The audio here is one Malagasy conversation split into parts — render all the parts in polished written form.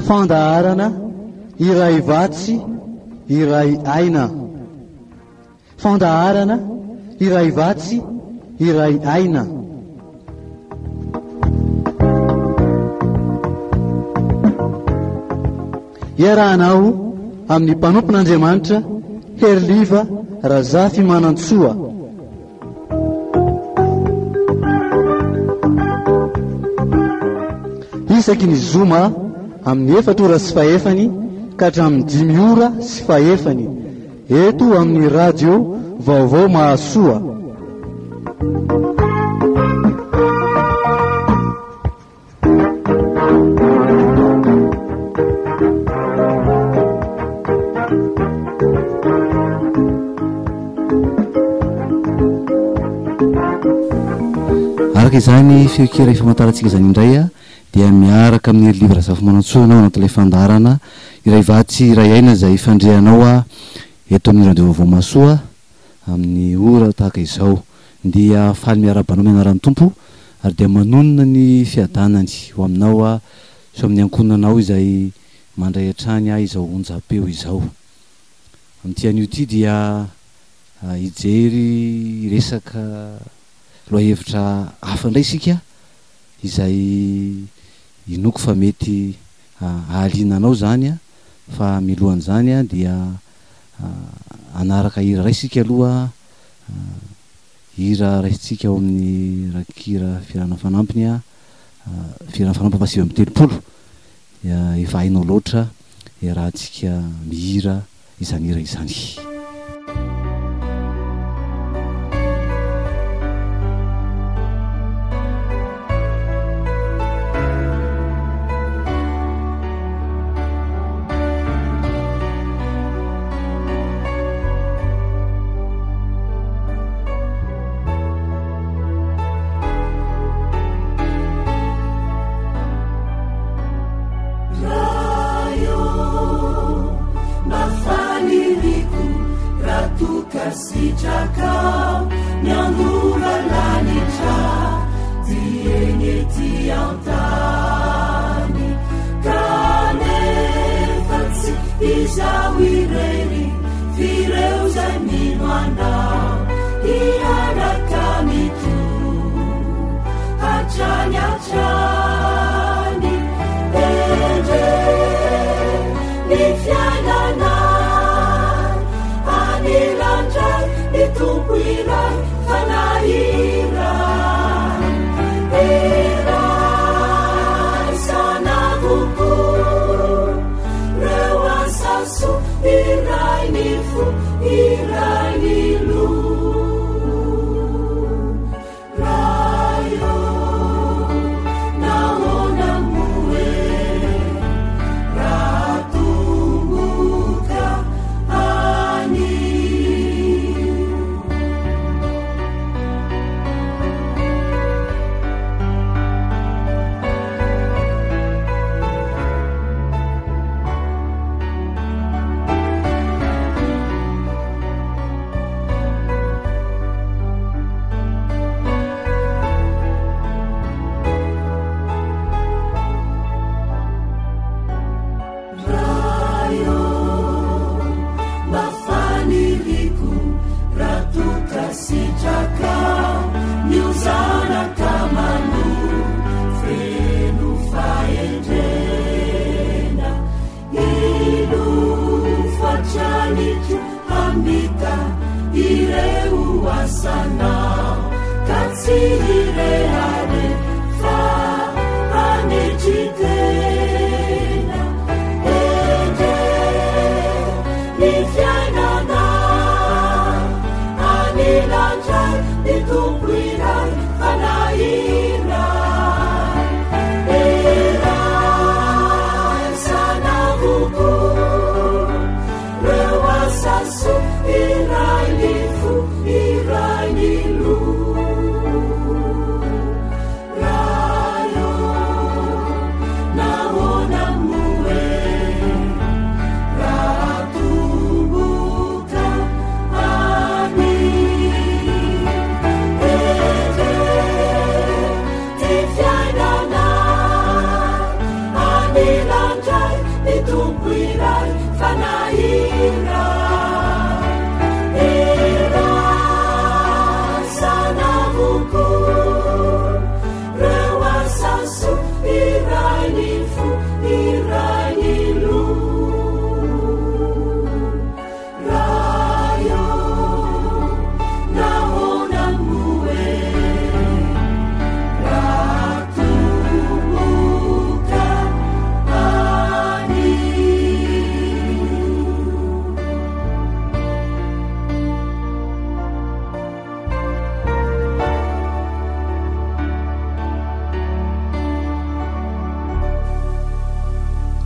Fandaharana iray vatsy iray aina. Fandaharana iray vatsy iray aina. Iarahanao amin'ny mpanompon'Andriamanitra Heriliva Razafimanantsoa. Isaky ny zoma amin'ny efatra ora sy fahefany ka hatramin'ny dimy ora sy fahefany eto amin'ny radio Vaovao Mahasoa. Araka izany feon-kira ifamantarantsika izany indray dia miaraka amin'i Heriliva Razafimanantsoa ianao anatin'ilay fandaharana Iray Vatsy Iray Aina izay fandrehanao eto amin'ny Radio Vaovao Mahasoa amin'ny ora tahaka izao. Dia faly miarahaba anao amin'ny anaran'ny Tompo ary dia manonona ny fiadanany ho aminao aho sy ho amin'ny ankohonanao izay mandray hatrany ahy izao onjam-peo izao. Amin'ity anio ity dia hijery hiresaka lohahevitra hafa indray isika izay inoako fa mety hahaliana anao izany fa milohan'izany dia hanaraka hira iray isika aloha, hira raisintsika ao amin'ny rakikira Fihirana Fanampiny, Fihirana Fanampiny faha 39, efa hainao loatra iarahantsika mihira izany hira izany.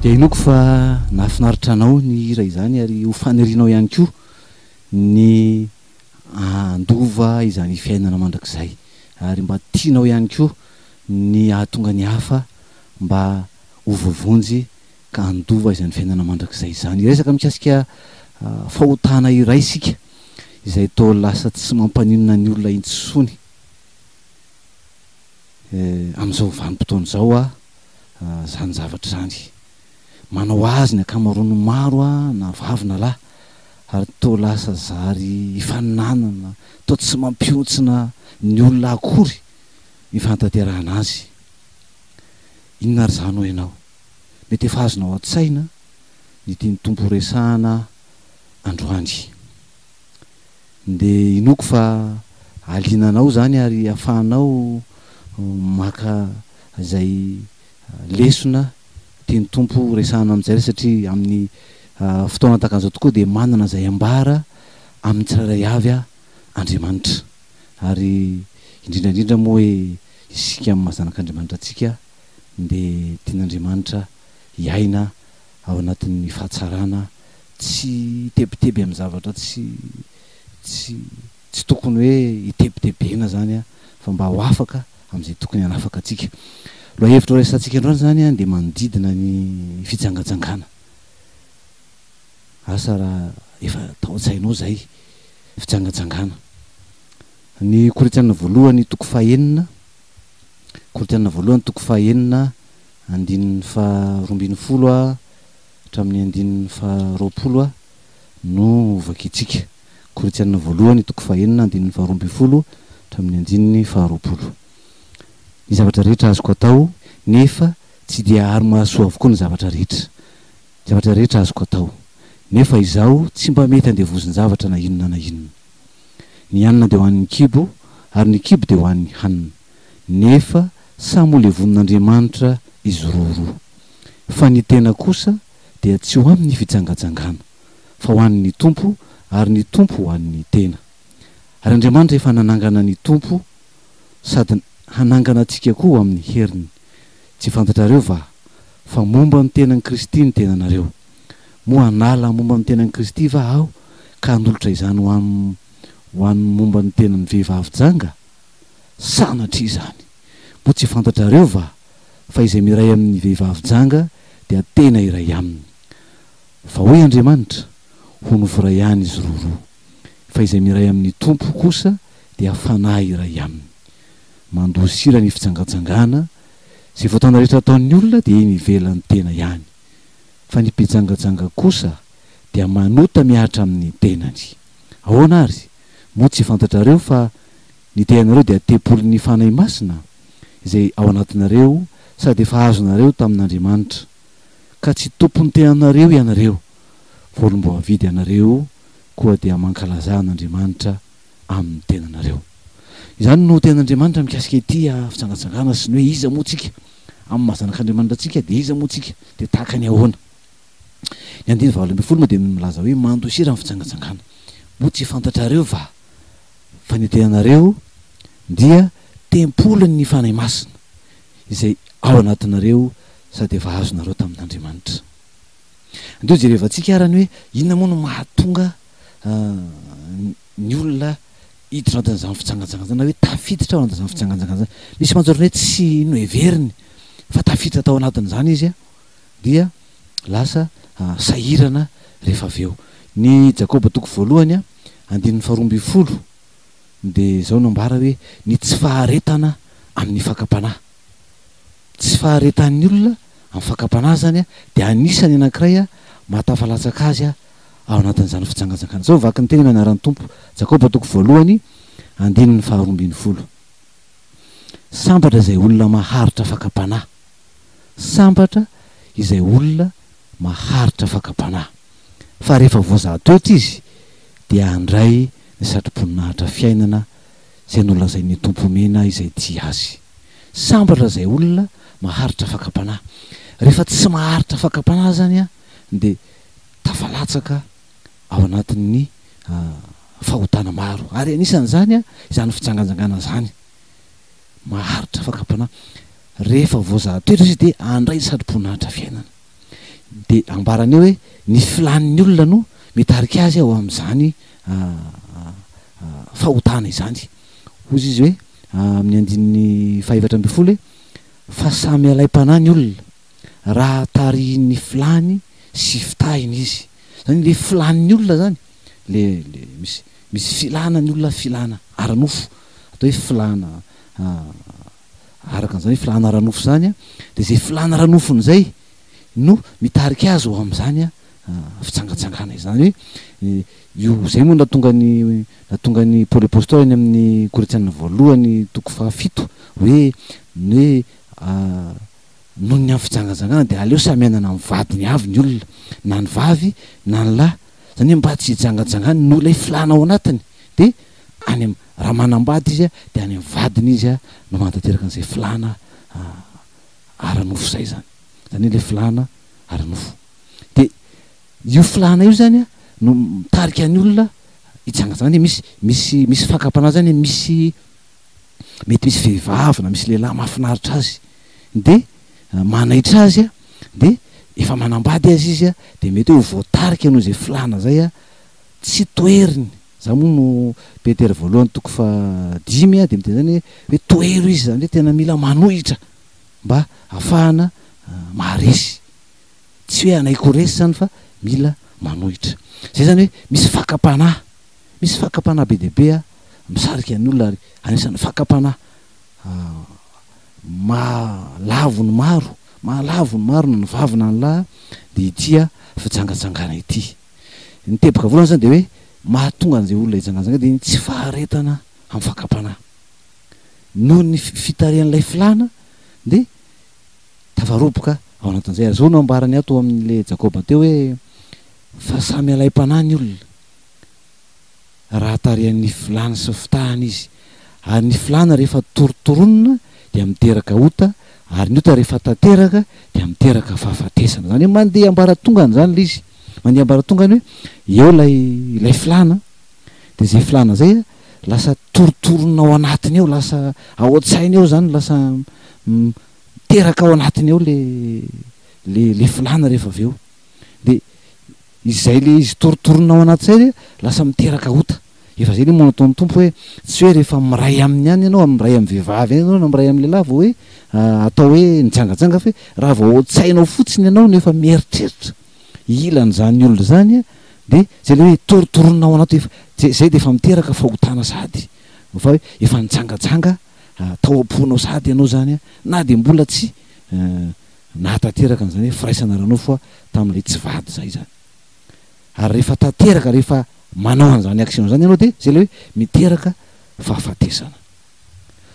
Dia inoako fa nahafinaritra anao ny hira izany ary ho fanirianao ihany koa ny handova izany fiainana mandrakizay ary mba tianao ihany koa ny hahatonga ny hafa mba ho voavonjy ka handova izany fiainana mandrakizay izany. Hiresaka mikasika fahotana iray isika izay toa lasa tsy mampaninona ny olona intsony amin'izao vanim-potoana izao izany zavatra izany. Manao azy ny ankamaroan'ny maro na vavy na lahy ary toa lasa zary ifaninanana, toa tsy mampihontsina ny olona akory ny fanatanterahana azy. Inona ary izany hoy ianao? Mety efa azonao an-tsaina ny tian'ny Tompo horesahana androany. Dia inoako fa hahaliana anao izany ary hahafahanao maka izay lesona tian'ny Tompo horesahana amin'izay satria amin'ny fotoana tahaka an'izao tokoa dia manana izay ambara amin'ny tsirairay avy Andriamanitra. Ary indrindra indrindra moa hoe isika amin'ny maha zanak'Andriamanitra antsika dia tian'Andriamanitra hiaina ao anatin'ny fahatsarana, tsy hitebiteby amin'ny zavatra tsy tsy tsy tokony hoe hitebitebena izany fa mba ho afaka amin'izay tokony hanafaka antsika. Lohahevitra horesahantsika androany izany dia manodidina ny fijangajangana. Asa raha efa tao an-tsainao izay, fijangajangana. Ny Korintiana voalohany toko fahenina, Korintiana voalohany toko fahenina andininy faha 12 hatramin'ny andininy faha 20 no hovakintsika. Korintiana voalohany toko fahenina andininy faha 12 hatramin'ny andininy faha 20. Ny zavatra rehetra azoko atao, nefa tsy dia ary mahasoa avokoa ny zavatra rehetra. Ny zavatra rehetra azoko atao, nefa izaho tsy mba mety andevozin-javatra na inona na inona. Ny hanina dia ho an'ny kibo, ary ny kibo dia ho an'ny hanina. Nefa samy ho levonin'Andriamanitra izy roroa. Fa ny tena kosa dia tsy ho amin'ny fijangajangana, fa ho an'ny Tompo, ary ny Tompo ho an'ny tena. Ary Andriamanitra efa nanangana ny Tompo, sady hanangana antsika koa ho amin'ny heriny. Tsy fantatrareo va fa momba ny tenan'i Kristy ny tenanareo? Moa hanala momba ny tenan'i Kristy va aho ka hanolotra izany ho an'ny ho an'ny momba ny tenan'ny vehivavy janga? Sanatria izany! Moa tsy fantatrareo va fa izay miray amin'ny vehivavy janga dia tena iray aminy? Fa hoy Andriamanitra, Ho nofo iray ihany izy roroa. Fa izay miray amin'ny Tompo kosa dia fanahy iray aminy. Mandosira ny fijangajangana, izay fahotana rehetra ataon'ny olona dia eny ivelan'ny tena ihany. Fa ny mpijangajanga kosa dia manota mihatra amin'ny tenany. Ahoana àry? Moa tsy fantatrareo fa ny tenanareo dia tempolin'ny Fanahy Masina, izay ao anatinareo sady efa azonareo tamin'Andriamanitra, ka tsy tompon'ny tenanareo ianareo, fa olom-boavidy ianareo, koa dia mankalazà an'Andriamanitra amin'ny tenanareo. Izany no tenin'Andriamanitra mikasika ity fijangajangana sy ny hoe iza moa tsika, amin'ny maha zanak'Andriamanitra antsika dia iza moa tsika, dia tahaka ny ahoana. Ny andininy 18 moa dia milaza hoe mandosira ny fijangajangana. Moa tsy fantatrareo va fa ny tenanareo dia tempolin'ny Fanahy Masina izay ao anatinareo sady efa azonareo tamin'Andriamanitra. Andeha ho jerevantsika ara ny hoe inona moa no mahatonga ny olona hiditra ao anatin'izany fijangajangana izany na hoe tafiditra ao anatin'izany fijangajangana izany. Misy mantsy ohatran'ny hoe tsy noheveriny fa tafiditra tao anatin'izany izy dia lasa sahirana rehefa avy eo. Ny Jakoba toko voalohany andininy faha 12 dia izao no ambara hoe ny tsy faharetana amin'ny fakam-panahy. Tsy faharetan'ny olona amin'ny fakam-panahy izany dia anisany anankiray mahatafalatsaka azy ao anatin'izany fijangajangana izao. Vaky ny teny amin'ny anaran'ny Tompo. Jakoba toko voalohany andininy faha 12. Sambatra izay olona maharitra fakam-panahy. Sambatra izay olona maharitra fakam-panahy. Fa rehefa voazaha toetra izy dia handray ny satroboninahitra fiainana izay nolazain'ny Tompo omena izay tia azy. Sambatra izay olona maharitra fakam-panahy. Rehefa tsy maharitra fakam-panahy izany dia tafalatsaka ao anatin'ny fahotana maro. Ary anisan'izany izany fijanganjangana izany. Maharitra fakam-panahy. Rehefa voazaha toetra izy dia handray satroboninahitra fiainana. Dia ambarany eo hoe ny filàn'ny olona no mitarika azy ao amin'izany fahotana izany. Hoy izy hoe amin'ny andininy faha-14 hoe, Fa samy alaim-panahy ny olona raha tarihin'ny filàny sy fitahiny izy. Izany hoe ilay filàn'ny olona izany, le le misy misy filàna ny olona filàna ara-nofo, atao hoe filàna araka an'izany hoe filàna ara-nofo izany an, dia izay filàna ara-nofony izay no mitarika azy ho amin'izany fijangajangana izany. Hoe io izay moa nahatonga ny nahatonga an'i Paoly Apostoly any amin'ny Korintiana voalohany toko fahafito hoe ny hoe noho ny amin'ny fijangajangana dia aleo samy hanana ny vadiny avy ny olona, na ny vavy na ny lahy. Izany hoe mba tsy hijangajangany noho ilay filàna ao anatiny dia any am raha manambady izy dia any amin'ny vadiny izy no manatanteraka an'izay filàna ara-nofo izay izany. Izany hoe ilay filàna ara-nofo. Dia io filàna io izany no mitarika ny olona hijangajanga. Izany hoe misy misy misy fakam-panahy izany, misy mety misy vehivavy na misy lehilahy mahafinaritra azy dia manaitra azy dia efa manambady aza izy dia mety hoe ho voatarika noho izay filàna izay tsy toheriny. Za moa no Petera voalohany toko faha dimy dia miteny izany hoe tohero izy izany hoe tena mila manohitra mba hahafahana maharesy. Tsy hoe hanaiky ho resy izany fa mila manohitra. Izay izany hoe misy fakam-panahy, misy fakam-panahy be dia be misarika ny olona ary anisan'ny fakam-panahy mahalavo ny maro, mahalavo ny maro na ny vavy na ny lahy dia ity fijangajangana ity. Ny teboka voalohany izany dia hoe mahatonga an'izay olona hijangajanga dia ny tsy faharetana amin'ny fakam-panahy. Noho ny fitarihan'ilay filàna dia tafaroboka ao anatin'izay. Ary izao no ambarany ato amin'ilay Jakoba teo hoe fa samy alaim-panahy ny olona raha tarihan'ny filàny sy fitahany izy. Ary ny filàna rehefa torotoronina dia miteraka ota, ary ny ota rehefa tanteraka dia miteraka fahafatesana. Izany hoe mandeha ambaratongany izany ilay izy. Mandeha ambaratongany hoe eo ilay ilay filàna, dia izay filàna izay lasa torotoronina ao anatiny ao, lasa ao an-tsainy ao izany, lasa miteraka ao anatiny ao ilay ilay filàna rehefa avy eo. Dia Izay le izy torotoronina ao anaty zay lasa miteraka ota. Efa zay le moa nataon'ny Tompo hoe tsy hoe rehefa miray aminy ihany ianao, miray amin'ny vehivavy ihany ianao na miray amin'ny lehilahy vao hoe atao hoe nijangajanga fa hoe raha vao ao an-tsainao fotsiny ianao no efa mieritreritra hila an'izany olona izany dia zay le hoe torotoronina ao anaty efa zay dia efa miteraka fahotana sahady fa hoe efa nijangajanga tao am-ponao sahady ianao izany na dia mbola tsy nahatanteraka an'izany hoe firaisana ara-nofo aho tamin'ilay tsy vady izay izany. Ary rehefa tanteraka, rehefa manao an'izany action izany ianao dia izay ilay hoe miteraka fahafatesana.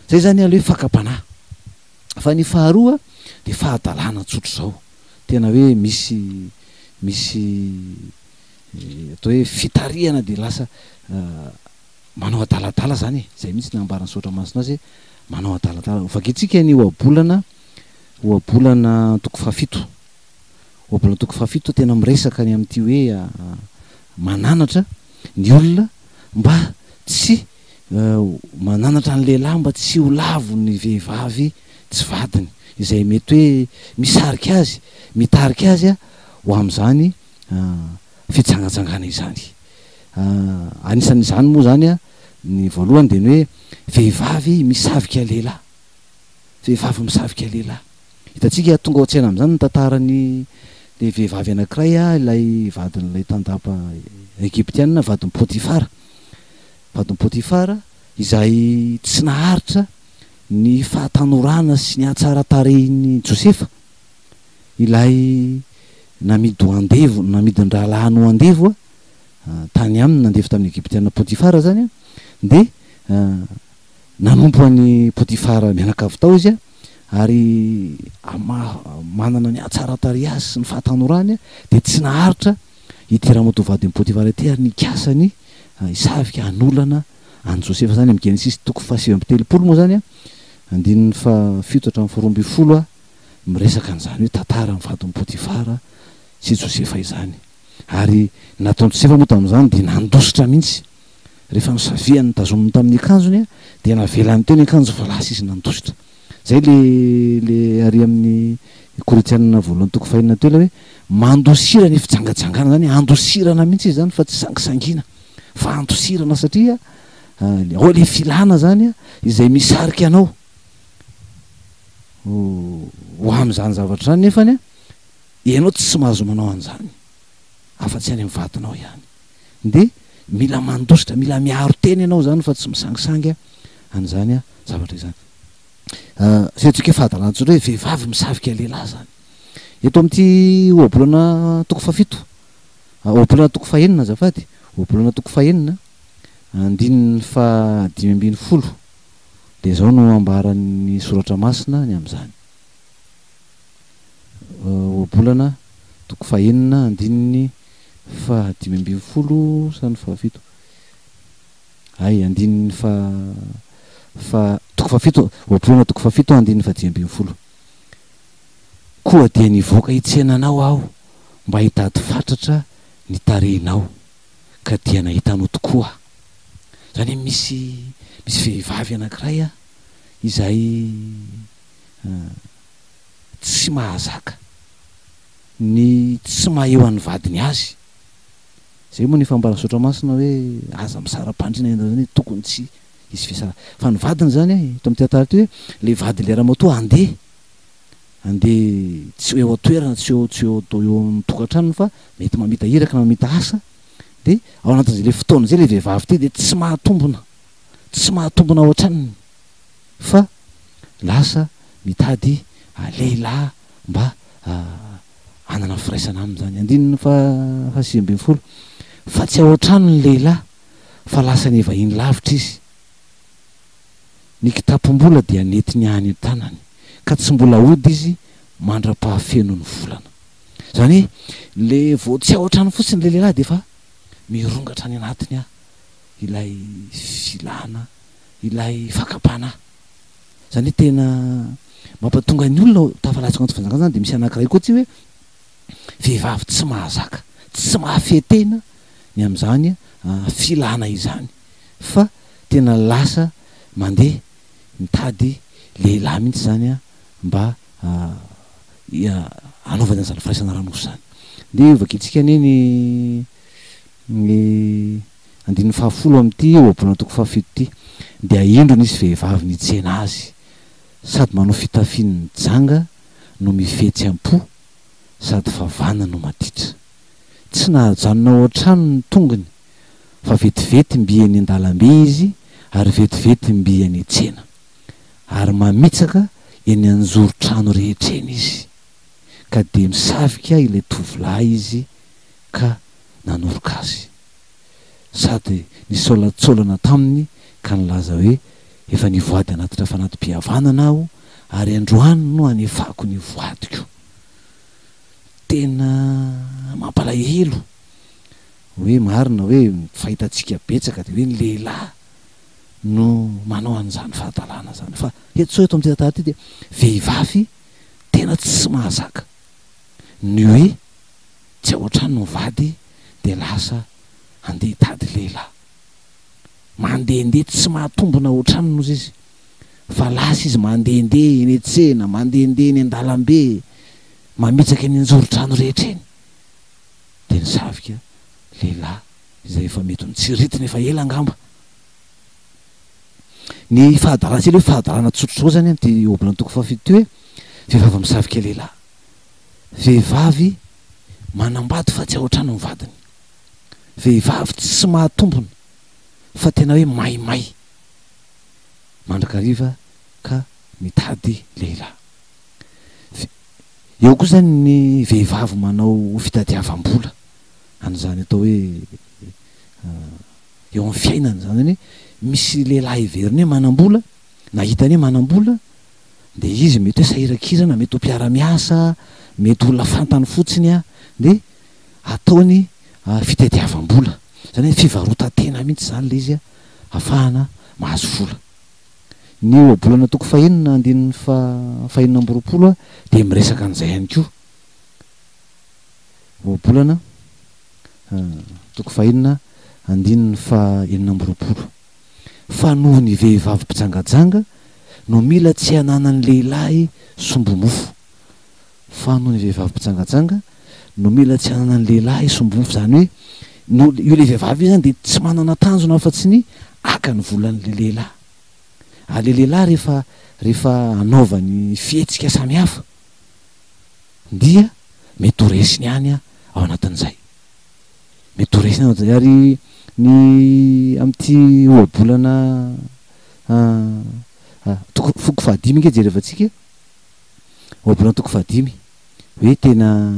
Izay izany ilay hoe fakam-panahy. Fa ny faharoa dia fahadalana tsotr'izao. Tena hoe misy misy atao hoe fitarihana dia lasa manao adaladala izany e. Izay mihitsy no nambaran'ny Soratra Masina azy hoe manao adaladala. Hovakintsika ny ohabolana Ohabolana toko fahafito. Ohabolana toko fahafito tena miresaka ny amin'ity hoe mananatra ny olona mba tsy mananatra ny lehilahy mba tsy ho lavo ny vehivavy tsy vadiny izay mety hoe misarika azy, mitarika azy ho amin'izany fijangajangana izany. Anisan'izany moa izany ny voalohany dia ny hoe vehivavy misavika lehilahy. Vehivavy misavika lehilahy. Hitantsika tonga ao an-tsaina amin'izany ny tantaran'ny ilay vehivavy anankiray, ilay vadin'ilay tandapa egyptiana, vadin'i Potifara. Vadin'i Potifara izay tsy naharitra ny fahatanorana sy ny hatsaran-tarehin'i Josefa, ilay namidy ho andevo, namidin'ny rahalahiny ho andevo tany aminy, nandevo tamin'ny Egyptiana Potifara izany, dia Nanompo an'i Potifara mianakavy tao izy ary manana ny hatsaran-tarehy azy sy ny fahatanorany dia tsy naharitra ity ramatoa vadin'i Potifara ity ary nikasa ny hisavika hanolana an'i Josefa izany amin'ny Genesisy toko faha-39 moa izany andininy faha-7 hatramin'ny faha-12 miresaka an'izany hoe tantaran'ny vadin'i Potifara sy Josefa izany ary nataon'i Josefa moa tamin'izany dia nandositra mihitsy Rehefa nosavihany notazominy tamin'ny akanjony dia navelany teo ny akanjo fa lasa izy nandositra. Zay le le ary amin'ny Korintianina voalohany toko fahenina teo ilay hoe mandosira ny fijangajangana izany, andosirana mihitsy izy izany fa tsy sangisangiana fa andosirana satria ao ilay filana izany izay misarika anao ho amin'izany zavatra izany nefany ianao tsy mahazo manao an'izany afa-tsy any amin'ny vadinao ihany. Dia mila mandositra, mila miaro tena ianao izany fa tsy misangisangy an'izany zavatra izany. Izay antsoiko hoe fahadalana tsotra hoe vehivavy misavika lehilahy izany. Eto amin'ity ohabolana toko fahafito, ohabolana toko fahenina azafady, ohabolana toko fahenina, andininy faha-15, dia izao no ambaran'ny soratra masina ny amin'izany. Ohabolana toko fahenina andininy faha-15 sa ny fahafito? Hay, andininy faha, faha, toko fahafito, Ohabolana toko fahafito andininy faha-15. Koa dia nivoaka hitsena anao aho mba hitady fatratra ny tarehinao, ka dia nahita anao tokoa aho. Izany hoe misy, misy vehivavy anankiray izay tsy mahazaka ny tsy maha eo an'ny vadiny azy. Izay moa ny efa ambaran'ny Soratra Masina hoe aza misara-pandriana ianareo izany hoe tokony tsy hisy fisara. Fa ny vadiny izany eto amin'ity tantara ity hoe ilay vadin'ilay ramatoa handeha, handeha tsy ho eo an-toerana, tsy eo tsy eo eo amin'ny tokantranony fa mety mamita iraka na mamita asa dia ao anatin'izay ilay fotoana izay ilay vehivavy ity dia tsy mahatombina, tsy mahatombina ao an-tranony fa lasa mitady lehilahy mba hanana firaisana aminy izany. Andininy faha-19, Fa tsy ao an-trano ny lehilahy, fa lasa nivahiny lavitra izy. Ny kitapom-bola dia nentiny any an-tanany, ka tsy mbola hody izy mandra-pahafeno ny volana. Izany hoe, ilay vao tsy ao an-trano fotsiny ilay lehilahy dia efa mirongatra any anatiny ilay filana, ilay fakam-panahy. Izany hoe tena mampatonga ny olona ho tafalatsaka anaty fanjakana izany dia misy anankiray koa tsy hoe vehivavy tsy mahazaka, tsy mahafehy tena ny amin'izany filana izany fa tena lasa mandeha mitady lehilahy mihitsy izany mba hanaovany an'izany firaisana ara-nofo izany. Ndeha hovakintsika anie ny ny Andininy fahafolo amin'ity ohabolana toko fahafito ity, dia indro nisy vehivavy nitsena azy, sady manao fitafian'ny janga no mifetsy am-po, sady favana no maditra. Tsy nahajanona ao an-trano ny tongony, fa vetivety mby eny an-dalambe izy ary vetivety mby eny an-tsena. Ary mamitsaka eny an-joron-trano rehetra eny izy. Ka dia misavika ilay tovolahy izy ka nanoroka azy. Sady nisaolatsaolana taminy ka nilaza hoe, Efa nivoady hanatitra fanati-pihavanana aho, ary androany no hanefako ny voadiko. Tena mampalahelo hoe marina hoe ny fahitantsika betsaka dia hoe ny lehilahy no manao an'izany fahadalana izany. Fa eto izao eto amin'ity tantara ity dia vehivavy tena tsy mahazaka ny hoe tsy ao an-trano ny vady dia lasa handeha hitady lehilahy. Mandehandeha tsy mahatombina ao an-tranony ozy izy fa lasa izy mandehandeha eny an-tsena, mandehandeha eny an-dalambe, mamitsaka eny an-joron-trano rehetra eny. Dia nisavika lehilahy izay efa mety ho nitsiriritiny efa ela angamba. Ny fahadalana, tsy hoe fahadalana tsotra izao izany amin'ity ohabolana toko fahafito ity hoe vehivavy misavika lehilahy. Vehivavy manambady fa tsy ao an-trano ny vadiny. Vehivavy tsy mahatombina fa tena hoe maimay mandrakariva ka mitady lehilahy. Eo koa izany ny vehivavy manao fitadiavam-bola an'izany atao hoe eo amin'ny fiainana izany, izany hoe misy lehilahy heveriny hoe manam-bola na hitany hoe manam-bola dia izy mety hoe sahirankirana, mety ho mpiara-miasa, mety olona fantany fotsiny an, dia ataony fitadiavam-bola, izany hoe fivarotan-tena mihitsy izany ilay izy an, ahafahana mahazo vola. Ny ohabolana toko fahenina andininy fahenina amby 20 dia miresaka an'izay ihany koa. Ohabolana toko fahenina andininy faha-26. Fa noho ny vehivavy mpijangajanga no mila tsy ananan'ny lehilahy sombi-mofo. Fa noho ny vehivavy mpijangajanga no mila tsy hanana ny lehilahy hisombofo izany hoe no io le vehivavy io zany dia tsy manana tanjona afa-tsy ny haka ny volan'le lehilahy. Ary le lehilahy rehefa rehefa anaovany fihetsika samihafa dia mety ho resiny ihany ao anatin'izay. Mety ho resiny ao anatin'izay ary ny amin'ity ohabolana toko foko fahadimy ange jerevantsika. Ohabolana toko fahadimy, hoe tena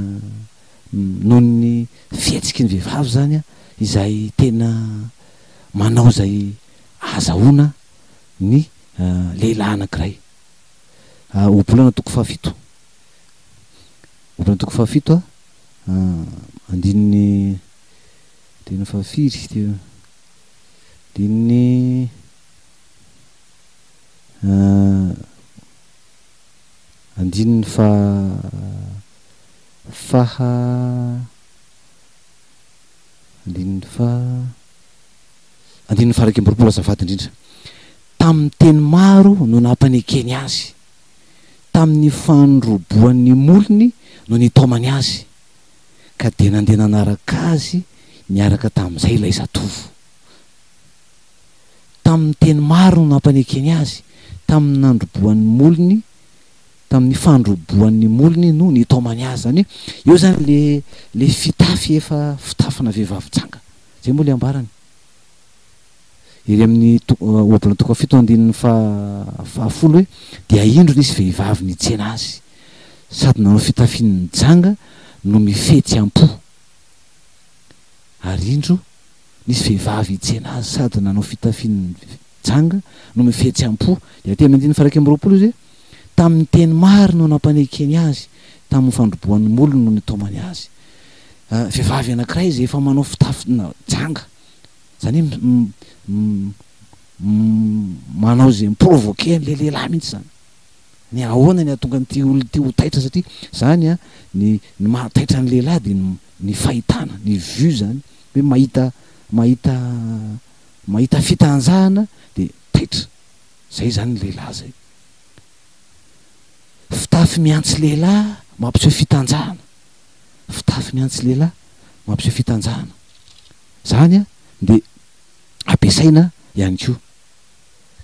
noho ny fihetsiky ny vehivavy izany izay tena manao izay ahazahoana ny lehilahy anankiray. Ohabolana toko fahafito, ohabolana toko fahafito andininy andininy fahafiry teo, andininy Andininy faha andininy faha andininy faha 21 azafady indrindra. Tamin'ny teny maro no nampanekeny azy, tamin'ny fandroboan'ny molony no nitaomany azy, ka dia nandeha nanaraka azy niaraka tamin'izay ilay zatovo. Tamin'ny teny maro no nampanekeny azy, tamin'ny nandroboan'ny molony, tamin'ny fandroboan'ny molony no nitaomany azy. Izany hoe eo izany le le fitafy efa fitafina vehivavy janga. Izay moa le ambarany. Ery amin'ny to- ohabolana toko fahafito andininy faha fahafolo hoe dia indro nisy vehivavy nitsena azy, sady nanao fitafian'ny janga no mifetsy am-po. Ary indro nisy vehivavy hitsena azy sady nanao fitafian'ny janga no mifihetseham-po. Dia aty amin'ny andininy faha-21 izy hoe, Tamin'ny teny maro no nampanekeny azy, tamin'ny fandrobohan'ny molony no nitaomany azy. Vehivavy anankiray izay efa manao fitafina janga, izany hoe manao izay mi-provoquer an'ilay lehilahy mihitsy izany. Ny ahoana ny hahatonga an'ity olona ity ho taitra satria izany an, ny ny mahataitra ny lehilahy dia ny ny fahitana, ny vue izany, hoe mahita mahita mahita fitanjahana dia taitra, izay izany ny lehilahy izay. Fitafy mihantsy lehilahy mampiseho fitanjahana, fitafy mihantsy lehilahy mampiseho fitanjahana, izany an dia ampiasaina ihany koa,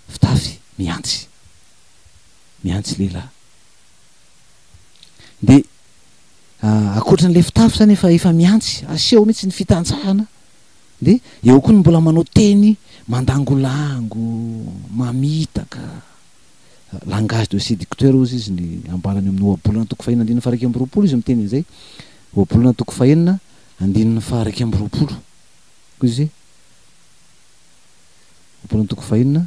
fitafy mihantsy. mihantsy lehilahy. Dia ankoatran'ilay fitafy zany efa efa mihantsy, aseho mihitsy ny fitanjahana, dia eo koa ny mbola manao teny mandangolango, mamitaka, langage de séducteur hozy izy ny ambarany amin'ny ohabolana toko fahenina andininy faha 21 izy miteny an'izay, ohabolana toko fahenina andininy faha 21 hoy izy hoe, ohabolana toko fahenina.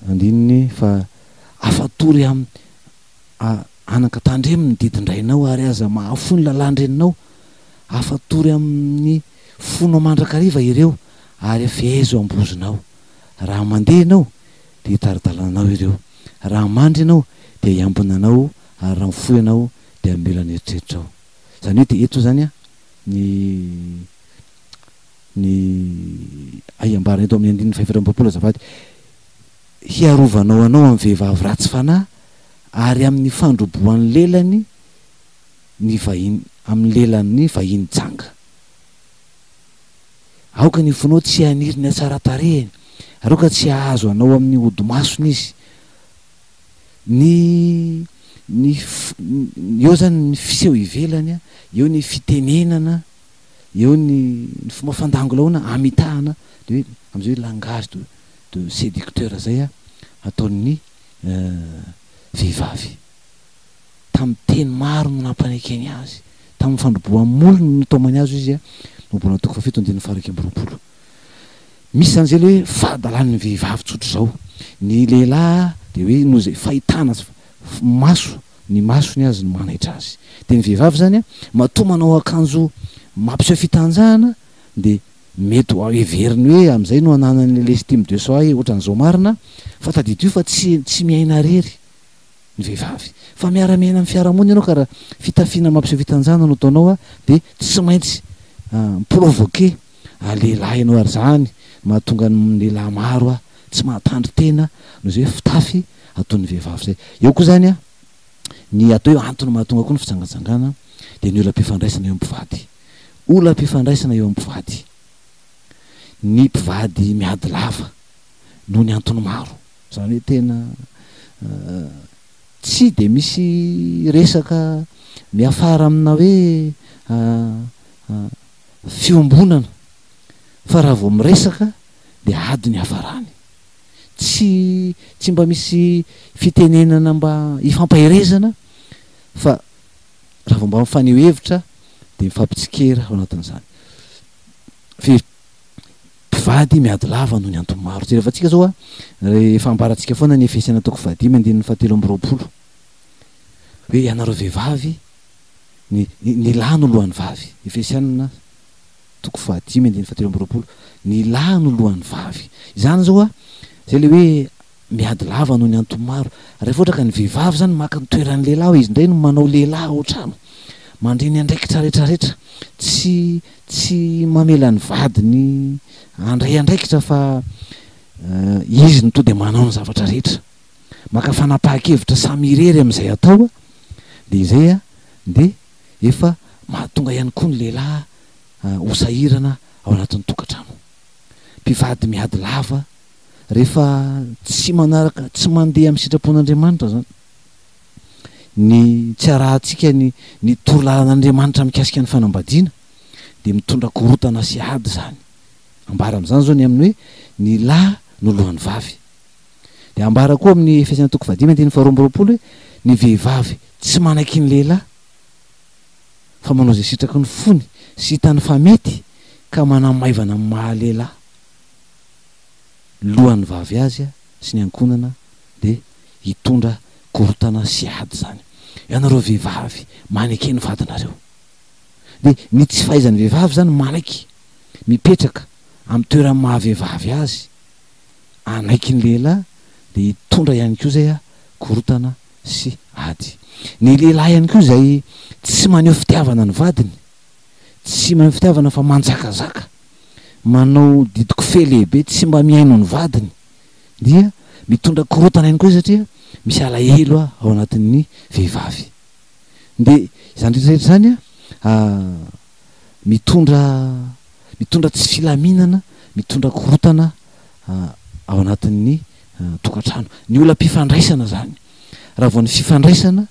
Andininy fa afatory am a anaka tandremo ny didin-drainao ary aza mahafoy ny lalàn-dreninao, afatory amin ny fonao mandrakariva ireo ary afehezo am-bozonao. Raha mandeha ianao dia hitari-dalana anao ireo, raha mandry ianao dia hiambina anao ary raha mifoha ianao dia hamela ny eritreritrao. Izany hoe dia eto izany ny. Ny ay ambarany eto amin'ny andininy fahefatra amby 40 azafady, hiarovanao anao amin'ny vehivavy ratsy fanahy ary amin'ny fandrobohan'ny lelany ny vahiny amin'ny lelan'ny vahiny janga. Aoka ny fonao tsy haniry ny hatsaran-tarehiny, ary aoka tsy hahazo anao amin'ny hodi-masony izy. Ny ny eo izany ny fiseho ivelany, eo ny fitenenana, Eo ny ny fomba fandangolaona amitahana le hoe amizay hoe langage de de seducteur zay a ataon'ny vehivavy. Tamin'ny teny maro no nampanekeny azy, tamin'ny fandrobohan'ny molony no nitaomany azy hoy izy a, Ohabolana toko fahafito andininy faha 21. Misy zany zay le hoe fahadalan'ny vehivavy tsotra izao. Ny lehilahy dia hoe noho izay fahitana sy maso Ny masony azy no manaitra azy. Dia ny vehivavy izany an, matoa manao akanjo mampiseho fitanjahana dia mety ho heveriny hoe amin'izay no ananany l'estime de soi ohatran'izao marina, fa tadidio fa tsy tsy miaina irery ny vehivavy fa miara-miaina amin'ny fiarahamonina ianao ka raha fitafiana mampiseho fitanjahana no ataonao an dia tsy maintsy mi-provoquer lehilahy ianao ary izany mahatonga ny lehilahy maro tsy mahatandrin-tena noho izay hoe fitafy ataon'ny vehivavy izay. Eo koa izany an. Ny atao hoe antony mahatonga koa ny fijangajangana dia ny olam-pifandraisana eo amin'ny mpivady. Olam-pifandraisana eo amin'ny mpivady. Ny mpivady miady lava noho ny antony maro. Izany hoe tena tsy dia misy resaka miafara amina hoe fiombonana fa raha vao miresaka dia ady ny hiafarany. Tsy tsy mba misy fitenenana mba hifampaherezana fa raha vao mba mifaneho hevitra dia mifampitsikera ao anatin'izany. Fe mpivady miady lava noho ny antony maro. Jerevantsika zao a, rehefa ambarantsika foana ny Efesiana toko fahadimy andininy fahatelo amby roapolo hoe ianareo vehivavy ny ny lahy no lohan'ny vavy. Efesiana toko fahadimy andininy fahatelo amby roapolo, ny lahy no lohan'ny vavy. Izany zao a, zay le hoe miady lava noho ny antony maro. Rehefa ohatra ka ny vehivavy zany maka ny toeran'ny lehilahy hoe izy indray no manao lehilahy ao an-trano, mandre ny andraikitra rehetrarehetra, tsy tsy mamela ny vadiny handray andraikitra fa izy no to dia manao ny zavatra rehetra. Maka fanapahan-kevitra samy irery amin'izay atao dia izay dia efa mahatonga ihany koa ny lehilahy ho sahirana ao anatin'ny tokantrano. Mpivady miady lava rehefa tsy manaraka, tsy mandeha amin'ny sitrapon'Andriamanitra izany, ny tsy arahantsika ny ny torolalan'Andriamanitra mikasika ny fanambadiana dia mitondra korontana sy ady izany. Ambara amin'izany izao ny amin'ny hoe ny lahy no lohan'ny vavy. Dia ambara koa amin'ny Efesiana toko fahadimy andininy faharoa amby roapolo hoe ny vehivavy tsy manaiky ny lehilahy fa manao izay sitraky ny fony sy hitany fa mety ka manamaivana amin'ny maha lehilahy lohan'ny vavy azy sy ny ankohonana dia hitondra korontana sy ady izany. Ianareo vehivavy maneke ny vadinareo. Dia ny tsy fahaizan'ny vehivavy izany manaiky mipetraka amin'ny toeran'ny maha vehivavy azy hanaiky ny lehilahy dia hitondra ihany koa izay korontana sy ady. Ny lehilahy ihany koa izay tsy maneho fitiavana ny vadiny, tsy maneho fitiavana fa manjakazaka, manao didikofehy lehibe, tsy mba mihaino ny vadiny dia mitondra korontana ihany koa izy satria misy alahelo ao anatin'ny vehivavy. Dia izany rehetra rehetra izany mitondra mitondra tsy filaminana, mitondra korontana ao anatin'ny tokantrano. Ny olam-pifandraisana izany, raha vao ny fifandraisana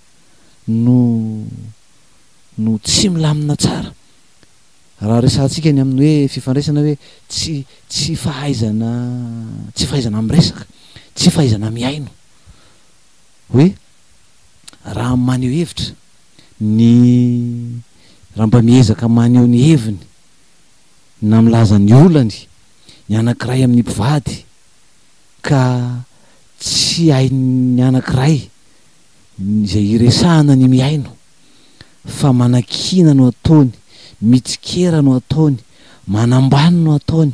no no tsy milamina tsara, raha resahantsika ny amin'ny hoe fifandraisana hoe tsy tsy fahaizana tsy fahaizana miresaka, tsy fahaizana mihaino, hoe raha maneho hevitra ny raha mba miezaka maneho ny heviny na milaza ny olany ny anankiray amin'ny mpivady ka tsy hain'ny anankiray izay iresahana ny mihaino fa manakiana no ataony, mitsikera no ataony, manambany no ataony,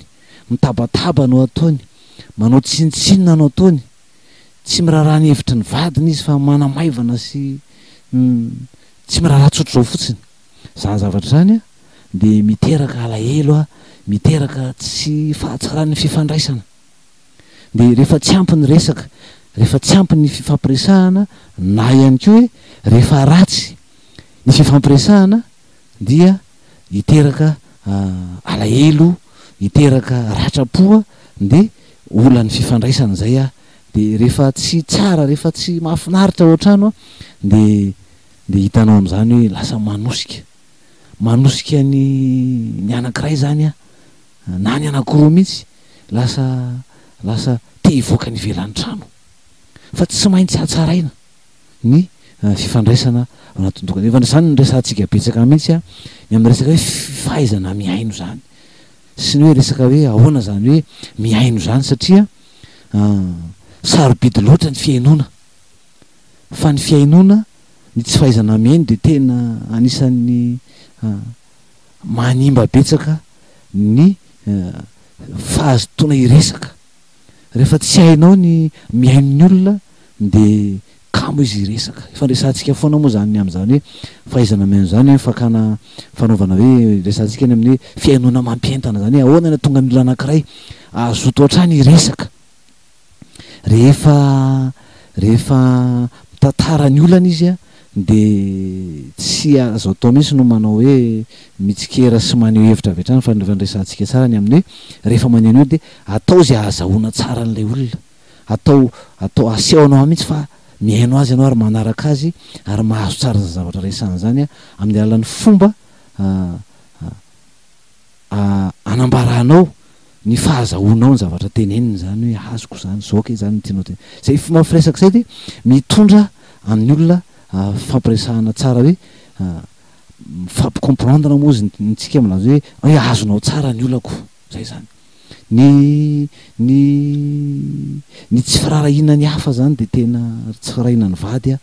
mitabataba no ataony, manao tsinontsinona no ataony, tsy miraharaha ny hevitry ny vadiny izy fa manamaivana sy tsy miraharaha tsotr'izao fotsiny. Izany zavatra izany dia miteraka alahelo, miteraka tsy fahatsaran'ny fifandraisana. Dia rehefa tsy ampy ny resaka, rehefa tsy ampy ny fifampiresahana na ihany koa hoe rehefa ratsy ny fifampiresahana dia hiteraka alahelo, hiteraka ratram-po dia olan'ny fifandraisana izay dia rehefa tsy tsara, rehefa tsy mahafinaritra ao an-trano dia dia hitanao amin'izany hoe lasa manosika, manosika ny ny anankiray izany na ny anankiroa mihitsy lasa lasa te hivoaka ny ivelan'ny trano fa tsy maintsy hatsaraina ny fifandraisana ao anatin'ny tokantrano. Efa izany no resahantsika betsaka mihitsy an, ny amin'ny resaka hoe fahaizana mihaino izany sy ny hoe resaka hoe ahoana izany hoe mihaino izany satria sarobidy loatra ny fihainoana fa ny fihainoana, ny tsy fahaizana mihaino dia tena anisan'ny manimba betsaka ny fahazotoana hiresaka. Rehefa tsy hainao ny mihaino ny olona dia kamo izy hiresaka. Efa resahantsika foana moa izany ny amin'izany hoe fahaizana mihaino izany hoe fakana fanaovana hoe resahantsika ny amin'ny hoe fihainoana mampientana izany hoe ahoana no hahatonga ny olona anankiray hazoto hatrany hiresaka. Rehefa rehefa mitantara ny olana izy. dia tsy azo atao mihitsy no manao hoe mitsikera sy maneho hevitra avy hatrany fa ny resahantsika tsara ny amin'ny hoe rehefa maneho an'io dia atao izay ahazahoana tsara an'ilay olona. Atao atao aseho anao mihitsy fa mihaino azy ianao ary manaraka azy ary mahazo tsara izany zavatra resahany izany amin'ny alalan'ny fomba anambaranao ny fahazahoanao ny zavatra teneniny izany hoe azoko izany, izao kay izany no tianao tenenina. Izay fomba firesaka izay dia mitondra amin'ny olona fifampiresahana tsara hoe mifampi-comprendre moa izy ny tsika milaza hoe hoe azonao tsara ny olako. Izay izany. Ny ny ny tsy firaharahiana ny hafa izany dia tena tsy firaharahiana ny vady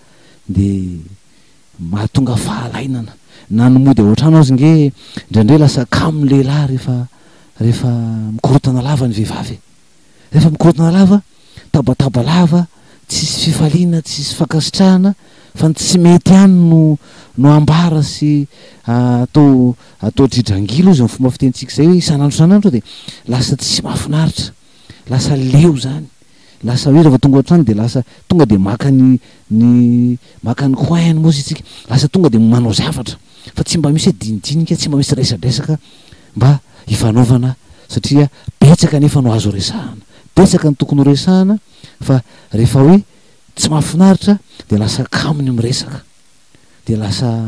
dia Mahatonga fahalainana. Na ny mody ao an-trano aza nge indraindray lasa kamo ny lehilahy rehefa rehefa mikorontana lava ny vehivavy e. Rehefa mikorontana lava, tabataba lava, tsisy fifaliana, tsisy fankasitrahana fa ny tsy mety ihany no no ambara sy atao atao dridrangilo hozy ny fomba fitenintsika izay hoe isan'andro isan'andro dia lasa tsy mahafinaritra, lasa leo izany. Lasa hoe rehefa tonga ao an-trano dia lasa tonga dia maka ny ny maka ny coin-ny moa isika, lasa tonga dia manao zavatra fa tsy mba misy hoe dinidinika, tsy mba misy resadresaka mba hifanaovana satria betsaka anefa no azo resahana, betsaka ny tokony ho resahana fa rehefa hoe tsy mahafinaritra dia lasa kamo ny miresaka, dia lasa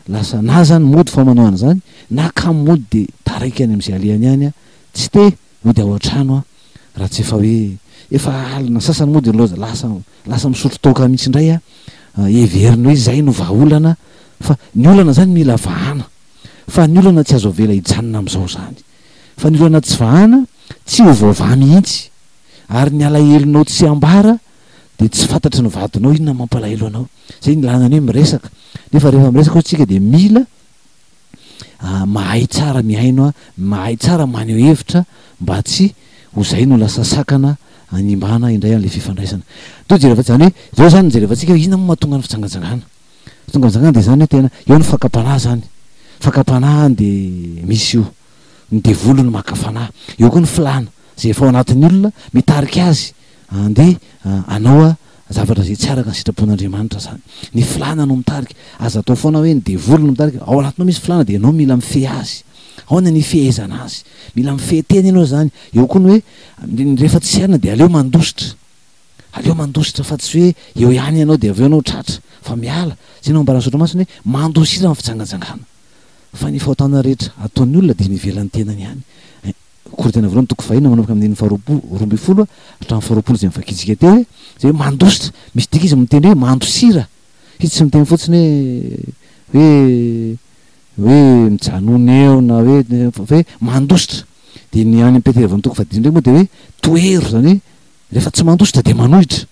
lasa na zany mody fa manao an'izany na kamo mody dia taraiky any amin'izay alehany any tsy te Mody ao an-trano aho raha tsy efa hoe efa alina, sasany moa dia loza lasa lasa misotro toaka mihitsy indray aho, heveriny hoe izay no vahaolana fa ny olana izany mila vahana fa ny olana tsy azo avela hijanona amin'izao izany fa ny olana tsy vahana tsy ho voavaha mihitsy ary ny alahelonao tsy ambara dia tsy fantatry ny vadinao inona mampalahelo anao, izay ny ilana ny hoe miresaka nefa rehefa miresaka hoy tsika dia mila mahay tsara mihaino, mahay tsara maneho hevitra mba tsy ho zay no lasa sakana hanimbana indray an'ilay fifandraisana. Toa jereva zany hoe zao zany no jerevantsika hoe inona moa mahatonga ny fijangajangana. Tonga fijangajangana dia zany hoe tena eo ny fakam-panahy zany. Fakam-panahy dia misy io. Ny devoly no maka fanahy. Eo koa ny filàna izay efa ao anatin'ny olona mitarika azy Andeha hanao zavatra izay tsy araka ny sitrapon'Andriamanitra izany. Ny filàna no mitarika. Aza atao foana hoe ny devoly no mitarika. Ao anatinao misy filàna dia ianao mila mifehy azy. Ahoana ny hifehezana azy? Mila mifehy tena ianao izany. Eo koa ny hoe rehefa tsy arina dia aleo mandositra. Aleo mandositra fa tsy hoe eo ihany ianao dia avy eo ianao tratra fa miala. Izay no ambaran'ny Soratra Masina hoe mandosira ny fijangajangana. Fa ny fahotana rehetra ataon'ny olona dia ny ivelan'ny tenany ihany. Korintiana voalohany toko fahenina manomboka amin'ny andininy faharoapolo, 12 hatramin'ny faharoapolo izay novakintsika teo hoe, izay hoe mandositra, misy dika izy miteny hoe mandosira, izy tsy miteny fotsiny hoe hoe hoe mijanona eo na hoe fa hoe mandositra, dia ny any amin'ny Petera voalohany toko fahadimy indray moa dia hoe tohero, izany hoe rehefa tsy mandositra dia manohitra.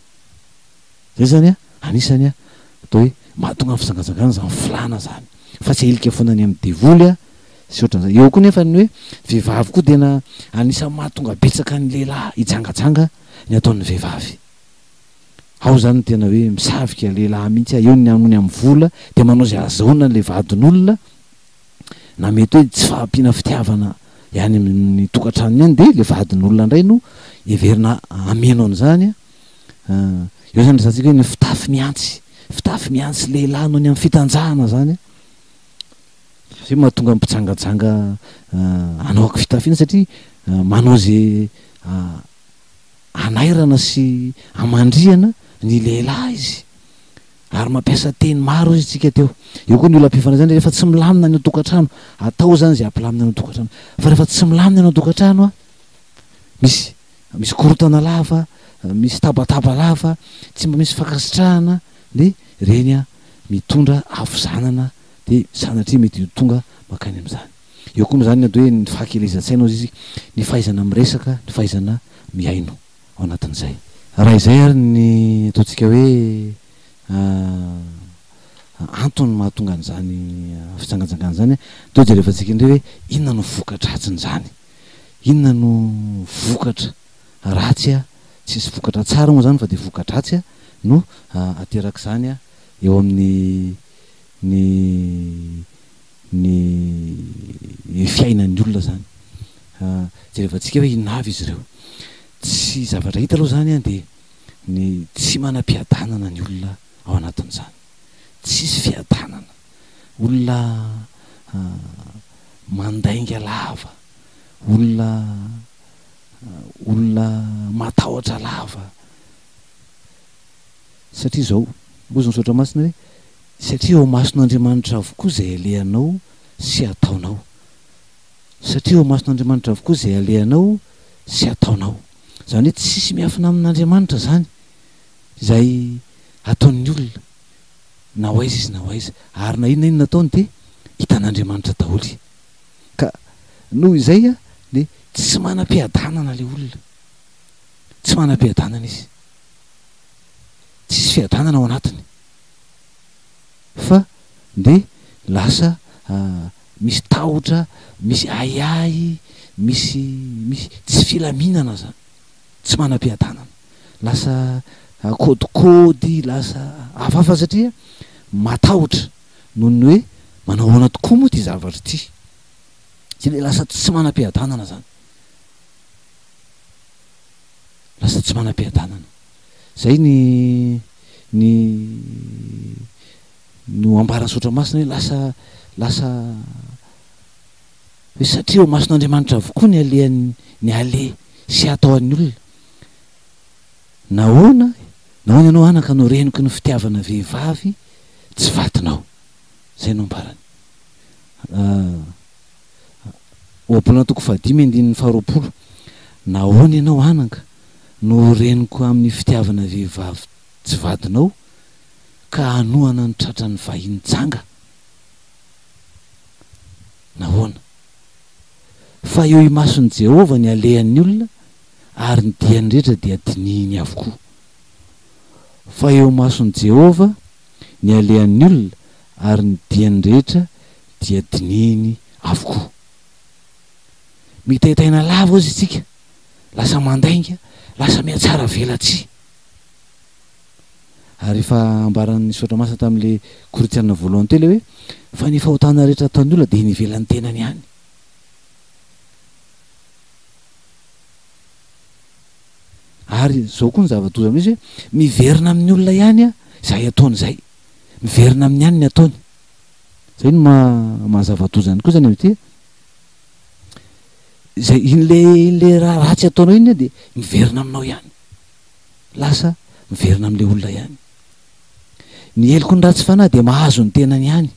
Zay zany a, anisany a, atao hoe mahatonga ny fijangajangana zany filàna zany, fa tsy ahilika foana any amin'ny devoly a, sy ohatran'izay. Eo koa nefa ny hoe vehivavy koa tena anisan'ny mahatonga betsaka ny lehilahy hijangajanga ny ataon'ny vehivavy. Ao zany ny tena hoe misavika lehilahy mihitsy a, eo ny noho ny amin'ny vola dia manao izay ahazahoana an'ilay vadin'olona, na mety hoe tsy fahampiana fitiavana ihany amin'ny tokantranony ihany dia ilay vadin'olona indray no heverina hameno an'izany a. Eo zany resahantsika hoe ny fitafy mihantsy, fitafy mihantsy lehilahy noho ny amin'ny fitanjahana zany. Zay mahatonga ny mpijangajanga hanao fitafiana satria manao ze hanairana sy hamandrihana ny lehilahy izy. Ary mampiasa teny maro izy tsika teo. Eo koa ny olam-pifandraisana rehefa tsy milamina ny ao an-tokantrano, atao zany ze hampilamina ny ao an-tokantrano. Fa rehefa tsy milamina ny ao an-tokantrano, misy Misy korontana lava, misy tabataba lava, tsy mba misy fankasitrahana ny reny mitondra havizanana dia sanatria mety ho tonga mankany amin'izany. Eo koa moa izany ny atao hoe ny fahakelezan-tsaina hozy izy, ny fahaizana miresaka, ny fahaizana mihaino ao anatin'izay. Raha izay ary ny ataontsika hoe antony mahatonga an'izany fijangajangana izany, toa jerevantsika indray hoe inona no voka-dratsin'izany. Inona no vokatra ratsy a? Tsisy vokatra tsara moa zany fa dia voka-dratsy a no aterak'izany a eo amin'ny ny ny fiainan'ny olona zany. Jerevantsika hoe inona avy izy ireo. Tsy zavatra hita aloha zany a dia ny tsy manam-piadanana ny olona ao anatin'izany. Tsisy fiadanana. Olona mandainga lava, olona olona matahotra lava. Satria izao, hozy ny Soratra Masina hoe, satria eo imason'Andriamanitra avokoa izay alehanao sy ataonao. Satria eo imason'Andriamanitra avokoa izay alehanao sy ataonao. Izany hoe tsisy miafina amin'Andriamanitra izany izay ataon'ny olona na ho aiza izy na ho aiza. Ary na inona na inona ataony dia hitan'Andriamanitra daholo. Ka noho izay dia tsy manam-piadanana ilay olona. Tsy manam-piadanana izy. Tsisy fiadanana ao anatiny. Fa dia lasa misy tahotra, misy ahiahy, misy misy tsy filaminana zany, tsy manam-piadanana. Lasa kôdikôdy, lasa hafahafa satria matahotra noho ny hoe manao ahoana tokoa moa ity zavatra ity. Zay le lasa tsy manam-piadanana zany. Lasa tsy manam-piadanana. Zay ny ny no ambaran'ny Soratra Masina hoe lasa lasa hoe satria eo imason'Andriamanitra avokoa ny alehan'ny ny aleha sy atao an'ny olona. Nahoana nahoana ianao anaka no renoky ny fitiavana vehivavy tsy vadinao? Izay no ambarany. Ohabolana toko fahadimy andininy faharoapolo Nahoana ianao anaka no reniko amin'ny fitiavana vehivavy tsy vadinao? ka hanohana ny tratran'ny vahiny janga? Nahoana? Fa eo imason'i Jehovah ny alehan'ny olona, ary ny diany rehetra dia dinihiny avokoa. Fa eo imason'i Jehovah ny alehan'ny olona, ary ny diany rehetra dia dinihiny avokoa. Mitaintaina lava ozy isika, lasa mandainga, lasa mihatsara velatsihy. Ary efa ambaran'ny Soratra Masina tamin'ilay Korintiana voalohany teo ilay hoe, fa ny fahotana rehetra ataon'ny olona dia eny ivelan'ny tenany ihany. Ary izao koa ny zava-doza amin'izy hoe, miverina amin'ny olona ihany izay ataony izay. Miverina aminy ihany ny ataony. Izay no maha maha zava-doza ihany koa izany amin'ity. Izay iny le iny le raha ratsy ataonao iny dia miverina aminao ihany. Lasa miverina amin'ilay olona ihany. Ny heloky ny ratsy fanahy dia mahazo ny tenany ihany.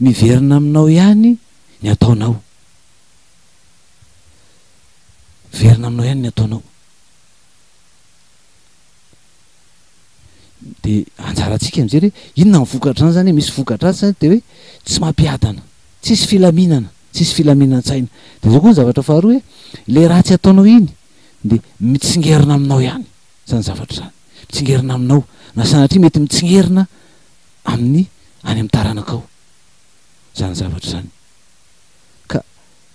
Miverina aminao ihany ny ataonao. Miverina aminao ihany ny ataonao. Dia anjarantsika mijery hoe inona ny vokatr'izany izany hoe misy voka-dratsy izany dia hoe tsy mampiadana, tsisy filaminana, tsisy filaminan-tsaina. Dia izao koa ny zavatra faharoa hoe ilay ratsy ataonao iny dia mitsingerina aminao ihany izany zavatra izany, mitsingerina aminao, na sanatria mety mitsingerina amin'ny any amin'ny taranakao izany zavatra izany. Ka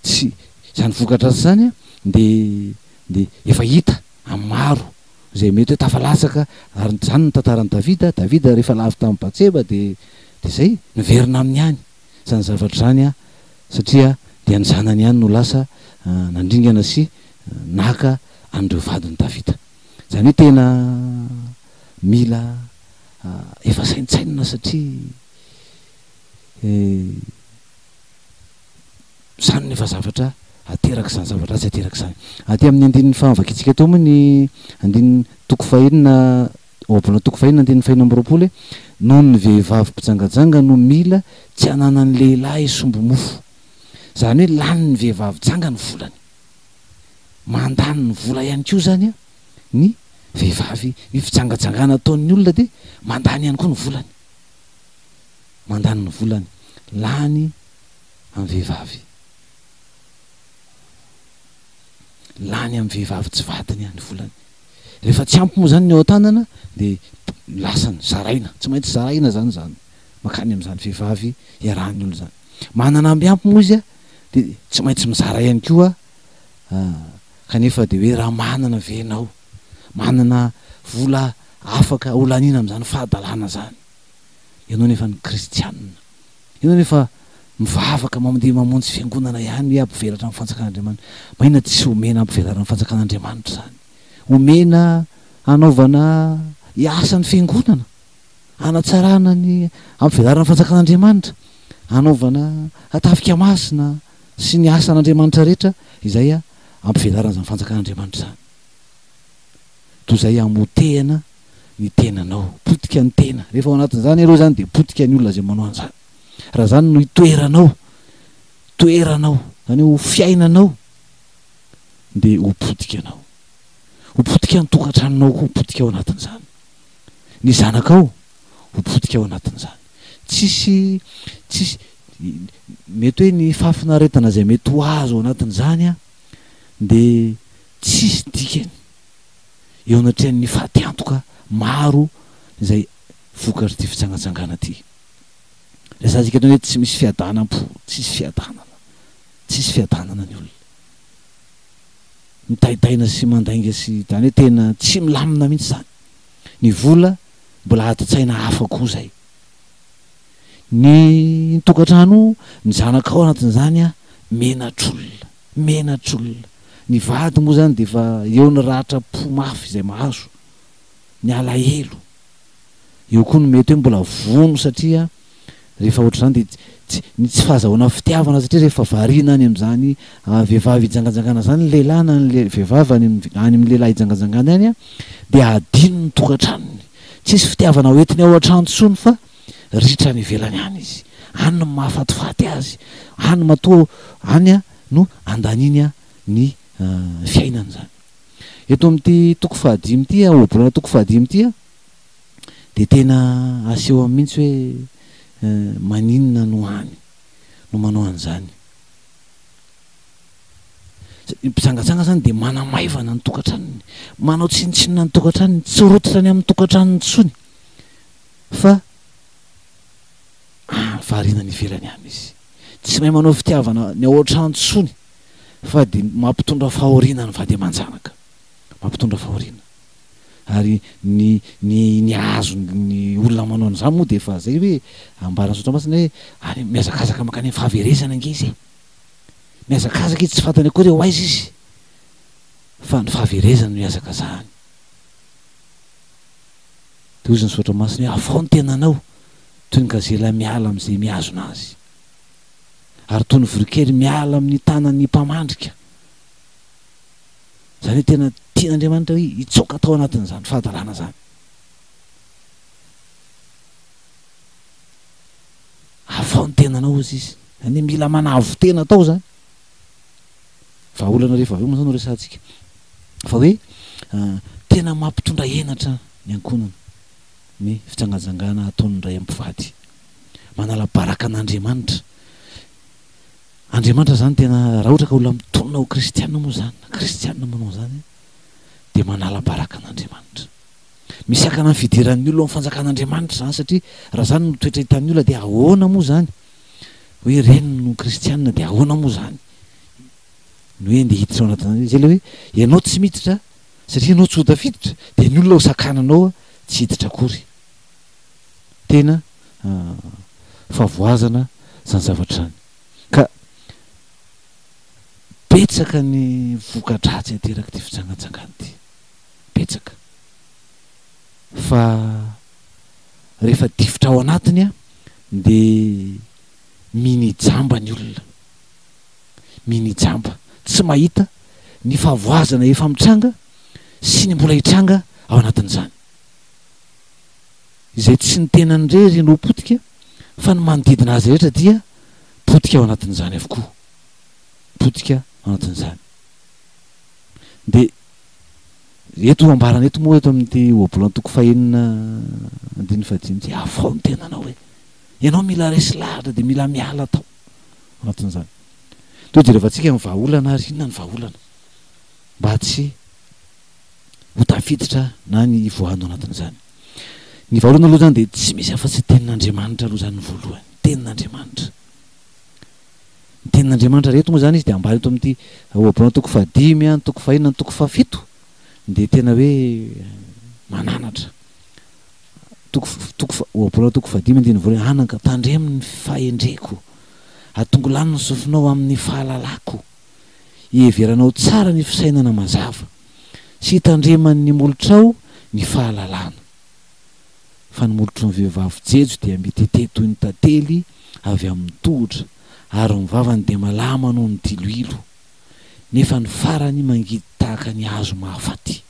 tsy izany vokatra izany an, dia dia efa hita amin'ny maro izay mety hoe tafalatsaka, ary izany ny tantaran'i Davida, Davida rehefa lavo tamin'i Batseba dia dia izay, niverina aminy ihany izany zavatra izany an, satria dia ny zanany ihany no lasa nandringana sy naka an'ireo vadin'i Davida. Izany hoe tena mila efa saintsainina satria izany no efa zavatra aterak'izany zavatra ratsy aterak'izany. Aty amin'ny andininy faha vakintsika teo moa ny andininy toko fahenina Ohabolana toko fahenina andininy fahenina amby roapolo hoe, Noho ny vehivavy mpijangajanga no mila tsy ananan'ny lehilahy sombi-mofo. Izany hoe lanin'ny vehivavy janga ny volany. Mandany ny vola ihany koa izany ny vehivavy. Ny fijangajangana ataon'ny olona dia mandany ihany koa ny volany. Mandany ny volany. Lany amin'ny vehivavy. Lany amin'ny vehivavy tsy vadiny ny volany. Rehefa tsy ampy moa izany ny eo an-tanana dia lasany, zaraina. Tsy maintsy zaraina izany izany. Mankany amin'izany vehivavy iarahan'ny olona izany. Manana amby ampy moa izy dia tsy maintsy mizara ihany koa kanefa dia hoe raha manana ve ianao? Manana vola afaka holaniana amin'izany fahadalana izany? Ianao nefa ny kristianina. Ianao nefa mivavaka mandeha mamonjy fiangonana ihany hoe hampivelatra ny fanjakan'Andriamanitra. Maninona tsy omena hampivelarana ny fanjakan'Andriamanitra izany? Omena hanaovana hiasa ny fiangonana. hanatsarana ny hampivelaran'ny fanjakan'Andriamanitra, hanaovana tafika masina sy ny asan'Andriamanitra rehetra izay hampivelarana izany fanjakan'Andriamanitra izany. Toy izay hamotehana ny tenanao. Potika ny tena. Rehefa ao anatin'izany ianao izany dia potika ny olona izay manao an'izany. Raha izany no itoeranao, toeranao, izany hoe ho fiainanao, dia ho potika ianao. Ho potika ny tokantranonao koa, ho potika ao anatin'izany. Ny zanakao, ho potika ao anatin'izany. Tsisy, tsisy, mety hoe ny fahafinaretana izay mety ho azo ao anatin'izany an, dia tsisy dikany eo anatrehan'ny fatiantoka maro izay vokatr'ity fijangajangana ity. Resahantsika eto hoe tsy misy fiadanam-po, tsisy fiadanana, tsisy fiadanana ny olona. Mitaitaina sy mandainga sy izany hoe tena tsy milamina mihitsy izany. Ny vola mbola adin-tsaina hafa koa izay. Ny tokantrano, ny zanakao anatin'izany an, menatr'olona, menatr'olona. Ny vady moa izany dia efa eo ny ratram-po mafy izay mahazo, ny alahelo. Eo koa ny mety hoe mbola vono satria rehefa ohatr'izany dia tsy, ny tsy fahazahoana fitiavana satria rehefa variana any amin'izany vehivavy hijanganjangana izany ny lehilahy na ny vehivavy any amin'ny any amin'ny lehilahy hijanganjangana any dia hadino ny tokantranony. Tsisy fitiavana hoentiny ao an-trano intsony fa ritra any ivelany any izy. Any no mahafatifaty azy, any matoa any no andaniany ny fiainany izany. Eto amin'ity toko fahadimy ity, ohabolana toko fahadimy ity, dia tena aseho aminy mihitsy hoe maninona no any no manao an'izany. Ny mpijangajanga izany dia manamaivana ny tokantranony, manao tsinontsinona ny tokantranony, tsy rototra ny amin'ny tokantranony intsony fa variana any ivelany any izy. Tsy mahay manao fitiavana ny ao an-trano intsony fa dia mampitondra fahoriana ny vady aman-janaka. Mampitondra fahoriana. Ary ny ny ny azon'ny olona manao an'izany moa dia efa zay hoe ambaran'ny Soratra Masina hoe any mihazakazaka mankany amin'ny fahaverezana ange izy e. Mihazakazaka izy tsy fantany akory hoe ho aiza izy fa ny fahaverezana no ihazakazahany. Dia hoy ny Soratra Masina hoe afaho ny tenanao toy ny gazela miala amin'izay mihazona azy ary toy ny voronkely miala amin'ny tanan'ny mpamandrika. Izany hoe tena tian'Andriamanitra hoe hitsoaka tao anatin'izany fahadalana izany. Afaho ny tenanao hozy izy. Izany hoe mila manavo-tena tao izany. Vahaolana rehefa avy eo moa izany no resahantsika. Fa hoe tena mampitondra henatra ny ankohonana ny fijangajangana ataon'ny ray mpivady. Manala baraka an'Andriamanitra. Andriamanitra zany tena raha ohatra ka olona mitonona ho kristiana moa zany na kristiana manao an'izany dia manala baraka an'Andriamanitra. Misakana ny fidiran'ny olona ao amin'ny fanjakan'Andriamanitra izany satria raha izany no toetra hitan'ny olona dia ahoana moa izany hoe ireny no kristiana dia ahoana moa izany ny hoe ndeha hiditra ao anatin'izany. Izay ilay hoe ianao tsy miditra satria ianao tsy ho tafiditra dia ny olona ho sakananao tsy hiditra akory. Tena fahavoazana izany zavatra izany. Ka betsaka ny voka-dratsy aterak'ity fijangajangana ity. Betsaka. Fa rehefa difotra ao anatiny dia minijamba ny olona. Minijamba. Tsy mahita ny fahavoazana efa mitranga sy ny mbola hitranga ao anatin'izany. Izay tsy ny tenany irery no potika fa ny manodidina azy rehetra dia potika ao anatin'izany avokoa. Potika ao anatin'izany. Dia eto ambarana eto moa eto amin'ity ohabolana toko fahenina andininy fahadimy ity, afaho ny tenanao hoe ianao mila resy lahatra dia mila miala tao anatin'izany. Toa jerevantsika ny vahaolana ary inona ny vahaolana mba tsy ho tafiditra na ny hivoahana ao anatin'izany. Ny vahaolana aloha izany dia tsy misy afa-tsy ny tenin'Andriamanitra aloha izany ny voalohany. Tenin'Andriamanitra. Ny tenin'Andriamanitra reto moa izany izy dia ambara eto amin'ity ohabolana toko fahadimy, ny toko fahenina, ny toko fahafito dia tena hoe mananatra. Toko toko ohabolana toko fahadimy andininy voalohany anaka tandremo ny fahendreko atongilano ny sofinao amin'ny fahalalako hiheveranao tsara ny fisainana mazava sy hitandreman'ny molotrao ny fahalalana. Fa ny molotry ny vehivavy jejo dia mitete toy ny tantely avy amin'ny tohotra, ary ny vavany dia malama noho ny diloilo, nefa ny farany mangidy tahaka ny hazo mahafaty,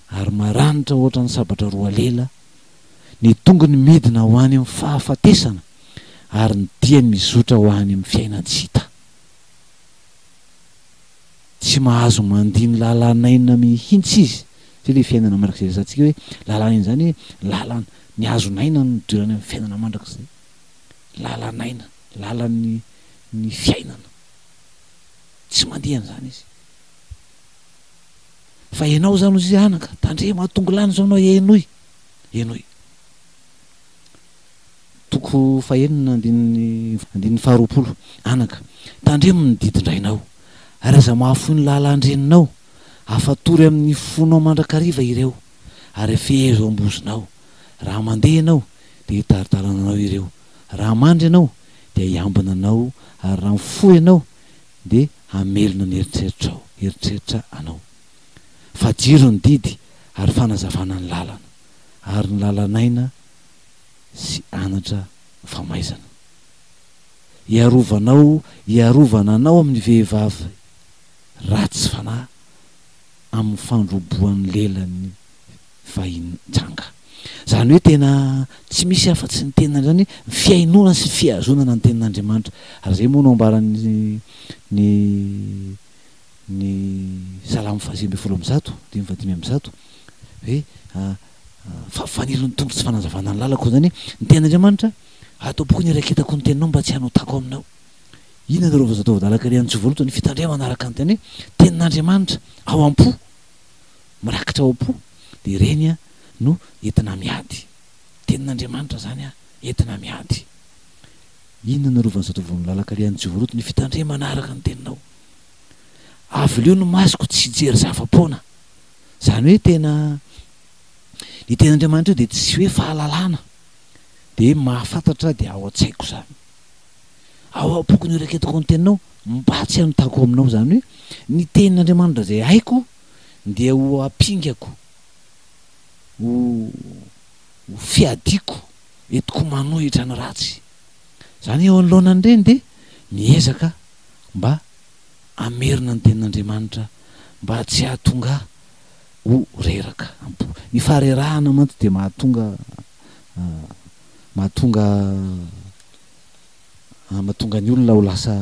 ary maranitra hoatran'ny sabatra roa lela, ny tongony midina ho any amin'ny fahafatesana, ary ny diany mizotra ho any amin'ny fiainan-tsy hita. Tsy mahazo mandia ny lalan'aina mihitsy izy. Izay ilay fiainana mandrakizay resahantsika hoe lalan'aina izany hoe lalana, ny hazon'aina no idirany amin'ny fiainana mandrakizay. Lalan'aina, lalan'ny ny fiainana. Tsy mandia an'izany izy. Fa ianao izany hoy izy anaka, tandremo, atongilano izao ianao, henoy, henoy. Toko fahenina andininy andininy faharoapolo Anaka, tandremo ny didin-drainao, ary aza mahafoy ny lalan-dreninao, afatory amin'ny fonao mandrakariva ireo, ary fehezo ao am-bozonao. Raha mandeha ianao, dia hitari-dalana anao ireo, raha mandry ianao, dia hiambina anao, ary raha mifoha ianao, dia hamelona ny eritreritrao, eritreritra anao. Fa jiro ny didy, ary fanazavana ny lalana, ary ny lalan'aina sy anatra famaizana. Hiarovanao, hiarovana anao amin'ny vehivavy ratsy fanahy amin'ny fandrobohan'ny lelan'ny vahiny janga. Izany hoe tena tsy misy afa-tsy ny tenin'Andriamanitra, izany hoe ny fihainoana sy fihazonana ny tenin'Andriamanitra. Ary izay moa no ambaran'ny ny ny Salamo faha 119, andininy faha 105, hoe Fa fanilo ny Tompo tsy fanazavana ny lalako izany hoe ny tenin'Andriamanitra, Atoboko ny iraiketako ny teninao mba tsy hanotako aminao. Inona no rova zatovo-dalaka ry antso voaloto ny fitandremana araka ny teny hoe tenin'Andriamanitra ao am-po, mirakitra ao am-po, dia ireny no entina miady. Tenin'Andriamanitra izany entina miady. Inona no rovan'ny zatovo-lalaka ry antso voaloto ny fitandremana araka ny teninao. Avilio ny masoko tsy hijery zava-poana. Izany hoe tena ny tenin'Andriamanitra io dia tsy hoe fahalalana dia mahafantatra dia ao an-tsaiko izany. Ao am-poko no iraketako ny teninao mba tsy hanotako aminao. Izany hoe ny tenin'Andriamanitra izay haiko dia ho ampingako, ho ho fiadiako entiko manohitra ny ratsy. Izany eo anoloana an'ireny dia miezaka mba hamerina ny tenin'Andriamanitra mba tsy hahatonga ahy ho reraka am-po. Ny faharerahana mantsy dia mahatonga mahatonga mahatonga ny olona ho lasa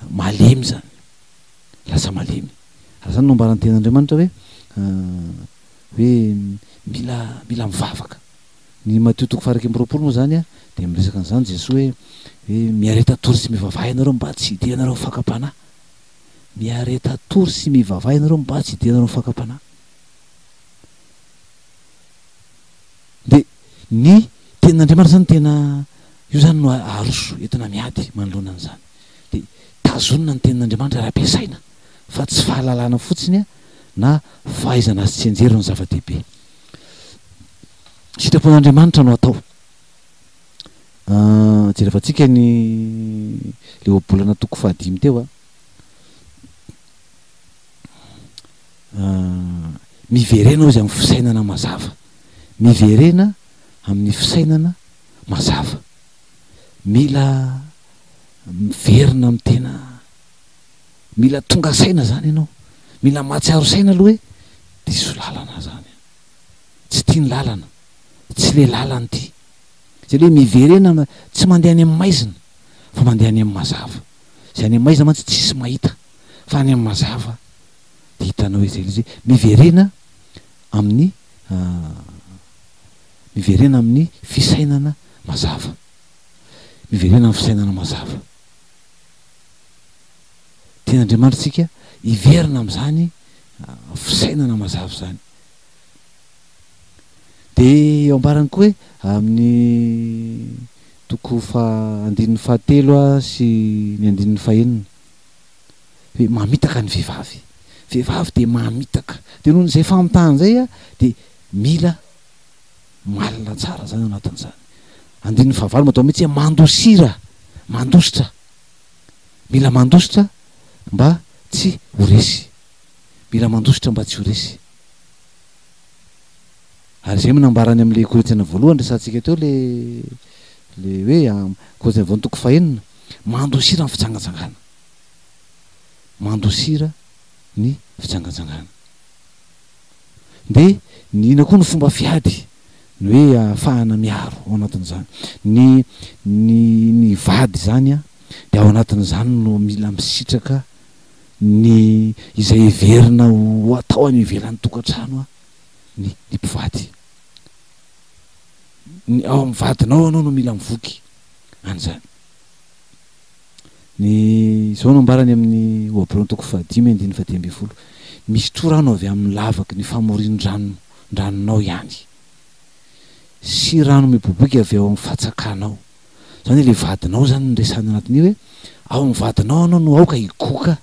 malemy izany, lasa malemy. Ary izany no ambaran'ny tenin'Andriamanitra hoe hoe mila mila mivavaka. Ny Matio toko faha-21 moa izany dia miresaka an'izany Jesoa hoe hoe miareta tory sy mivavaha ianareo mba tsy hidiranareo amin'ny fakam-panahy. Miareta tory sy mivavaha ianareo mba tsy hidiranareo amin'ny fakam-panahy. Dia ny tenin'Andriamanitra izany tena io izany no aroso entina miady manoloana an'izany. Dia tazonina ny tenin'Andriamanitra ary ampiasaina fa tsy fahalalana fotsiny na fahaizana azy tsianjery no zava-dehibe. Sitrapon'Andriamanitra no atao. Jerevantsika ny le ohabolana toko fahadimy teo a. Miverena hozy amin'ny fisainana mazava. Miverena amin'ny fisainana mazava. Mila miverina amin'ny tena mila tonga saina zany ianao. Mila mahatsiaro saina aloha hoe diso lalana zany. Tsy tia ny lalana, tsy le lalana ity. Zay le miverena tsy mandeha any amin'ny maizina fa mandeha any amin'ny mazava. Zay any amin'ny maizina mantsy tsisy mahita fa any amin'ny mazava dia hitanao hoe zay le izy hoe miverena amin'ny miverena amin'ny fisainana mazava. Miverena amin'ny fisainana mazava. Tian'Andriamanitra isika hiverina amin'izany fisainana mazava izany. Dia eo ambarany koa hoe amin'ny toko faha andininy fahatelo sy ny andininy fahenina hoe mamitaka ny vehivavy. Vehivavy dia mamitaka. Dia noho izay famitahana izay dia mila malina tsara izany ao anatin'izany. Andininy fahavalo moa atao mihitsy hoe mandosira, mandositra. Mila mandositra mba tsy ho resy. Mila mandositra mba tsy ho resy. Ary izay no nambarany amin'ilay Korintiana voalohany resahantsika teo ilay ilay hoe Korintiana voalohany toko fahenina, mandosira ny fijangajangana. Mandosira ny fijangajangana. Dia ny inona koa ny fomba fiady ny hoe ahafahana miaro ao anatin'izany. Ny ny ny vady izany an, dia ao anatin'izany no mila misitraka ny izay heverina ho atao any ivelan'ny tokantrano an, ny ny mpivady. Ny ao amin'ny vadinao ianao no mila mivoky an'izany. Ny izao no ambarany amin'ny Ohabolana toko fahadimy andininy fahadimy ambin'ny folo, Misotroa rano avy amin'ny lavaky ny famorian-drano dranonao ihany, sy rano miboiboika avy ao amin'ny fatsakanao. Izany hoe ilay vadinao izany no resahina anatin'io hoe ao amin'ny vadinao ianao no aoka higoka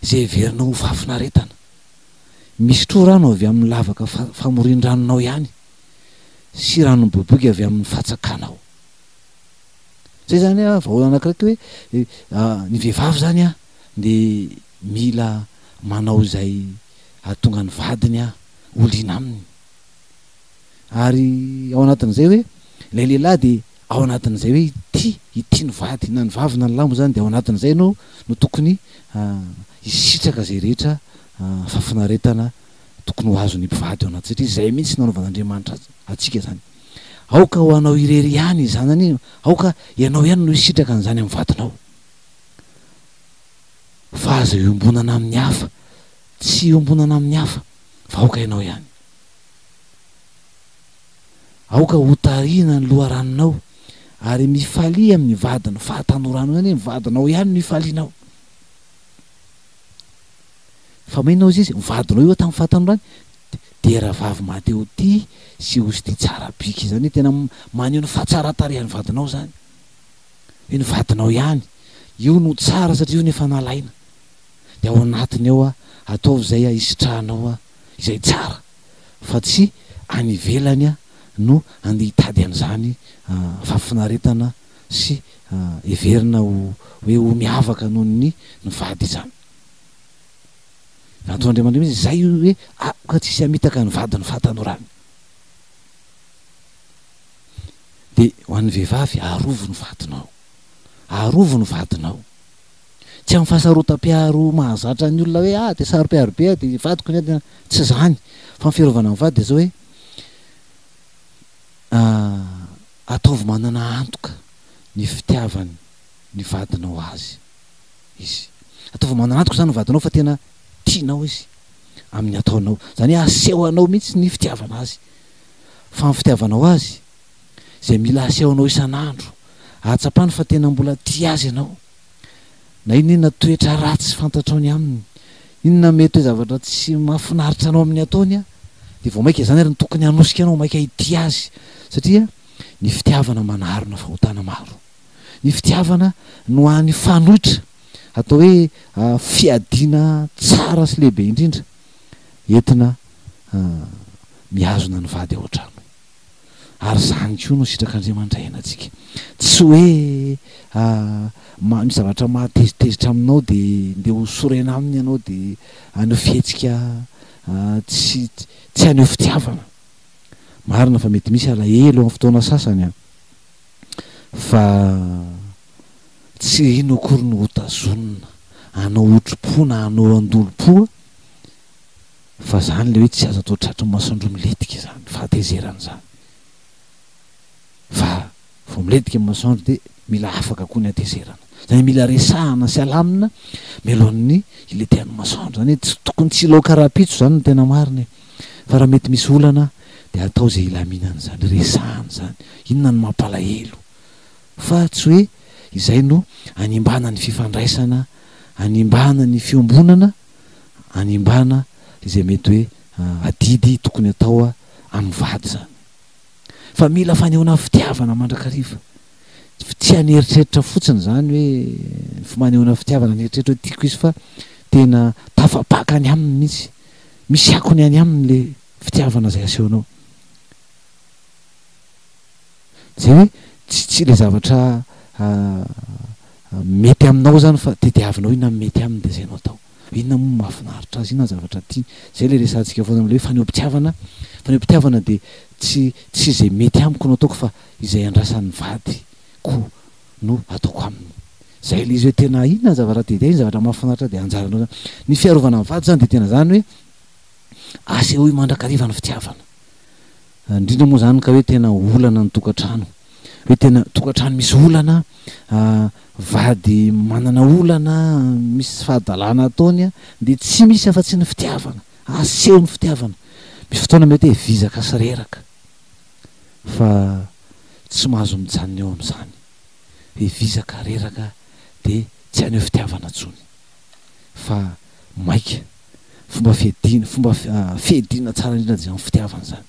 izay heverinao ho fahafinaretana. Misotroa rano avy amin'ny lavaka famorin-dranonao ihany sy rano miboiboika avy amin'ny fatsakanao. Zay zany a vahaolana anankiray hoe ny vehivavy zany a de mila manao izay ahatonga ny vadiny a ho liana aminy. Ary ao anatin'izay hoe ilay lehilahy de ao anatin'izay hoe tia hitia ny vady na ny vavy na ny lahy moa zany de ao anatin'izay no no tokony hisitraka izay rehetra fahafinaretana tokony ho azon'ny mpivady ao anaty satria izay mihitsy nanaovan'Andriamanitra antsika zany. Aoka ho anao irery ihany izany anie, aoka ianao ihany no hisitraka an'izany amin'ny vadinao. Fa aza iombonana amin'ny hafa, tsy iombonana amin'ny hafa, fa aoka ianao ihany. Aoka hotarihina ny loharanonao, ary mifalia amin'ny vadin'ny fahatanoranao, izany hoe ny vadinao ihany no ifalianao. Fa maninona hozy izy, ny vadinao io tamin'ny fahatanorany dia rahavavy maha-te ho tia sy ho tia tsara bika, izany hoe tena maneho ny fahatsaran-tarehan'ny vadinao izany, hoe ny vadinao ihany, io no tsara satria io no efa nalaina, dia ao anatiny ao ataovy izay hisitrahanao izay tsara fa tsy any ivelany no andeha hitady an'izany fahafinaretana sy heverina ho hoe ho miavaka noho ny ny vady izany. Nataon'Andriamanitra mihitsy izay hoe aoka tsy hisy hamitaka ny vadiny fahatanorany. Dia ho an'ny vehivavy, arovy ny vadinao. Arovy ny vadinao. Tsy amin'ny fahasarotam-piaro mahazatra ny olona hoe ah dia saro-piaro be aho dia vadiko ny ahy, tsy izany. Fa ny fiarovana ny vady dia izao hoe ataovy manana antoka ny fitiavany ny vadinao azy. izy. Ataovy manana antoka izany ny vadinao fa tena tianao izy amin'ny ataonao. Izany hoe asehonao mihitsy ny fitiavana azy. Fa ny fitiavanao azy izay mila asehonao isan'andro, ahatsapany fa tena mbola tia azy ianao. Na inona inona toetra ratsy fantatrao ny aminy, inona mety hoe zavatra tsy mahafinaritra anao amin'ny ataony, dia vao mainka izany ary no tokony hanosika anao maika hitia azy. Satria ny fitiavana manarona fahotana maro. Ny fitiavana no hany fanoitra atao hoe fiadiana tsara sy lehibe indrindra entina mihazona ny vady ao an-trano. Ary izany koa no sitrak'Andriamanitra iainantsika. Tsy hoe misy zavatra mahatezitezitra aminao dia ndeha ho sorena aminy ianao dia haneho fihetsika tsy tsy haneho fitiavana. Marina fa mety misy alahelo amin'ny fotoana sasany an! Fa tsy ino akory no hotazonina hanao otri-po na hanao andolom-po fa zany le hoe tsy azo atao tratry ny masoandro milentika izany fahatezerana izany fa vao milentika ny masoandro dia mila afaka koa ny hatezerana zany hoe mila resahana sy alamina mialohan'ny hilentehan'ny masoandro zany hoe tsy tokony tsy hilaoka rahampitso zany no tena marina e fa raha mety misy olana dia atao izay hilaminana izany, resahana izany, inona no mampalahelo fa tsy hoe izay no hanimbana ny fifandraisana, hanimbana ny fiombonana, hanimbana izay mety hoe adidy tokony atao amin'ny vady izany. Fa mila fanehoana fitiavana mandrakariva. Tsy an'eritreritra fotsiny izany hoe ny fanehoana fitiavana an'eritreritra hoe tiako izy fa tena tafapaka any aminy mihitsy. Misy akony any aminy le fitiavana izay asehonao. Izay hoe tsy tsy ilay zavatra mety aminao izany fa tediavinao inona no mety aminy dia izay no atao. Inona moa no mahafinaritra azy, inona ny zavatra tiany. Izay ilay resahantsika foana amin'ilay hoe fanehoam-pitiavana. Fanehoam-pitiavana dia tsy tsy izay mety amiko no ataoko fa izay andrasan'ny vadiko no ataoko aminy. Izay ilay izy hoe tena inona ny zavatra tiany, inona ny zavatra mahafinaritra ahy dia anjaranao izany. Ny fiarovana ny vady izany dia tena izany hoe asehoy mandrakariva ny fitiavana. Indrindra moa izany ka hoe tena olana ny tokantrano. Hoe tena tokantrano misy olana, vady manana olana, misy fahadalana ataony dia tsy misy afa-tsy ny fitiavana. Aseho ny fitiavana. Misy fotoana mety hoe vizaka sy reraka fa tsy mahazo mijanona eo amin'izany. Hoe vizaka, reraka dia tsy haneho fitiavana intsony fa maika. Fomba fiadiana, fomba fiadiana tsara indrindra dia izany fitiavana izany.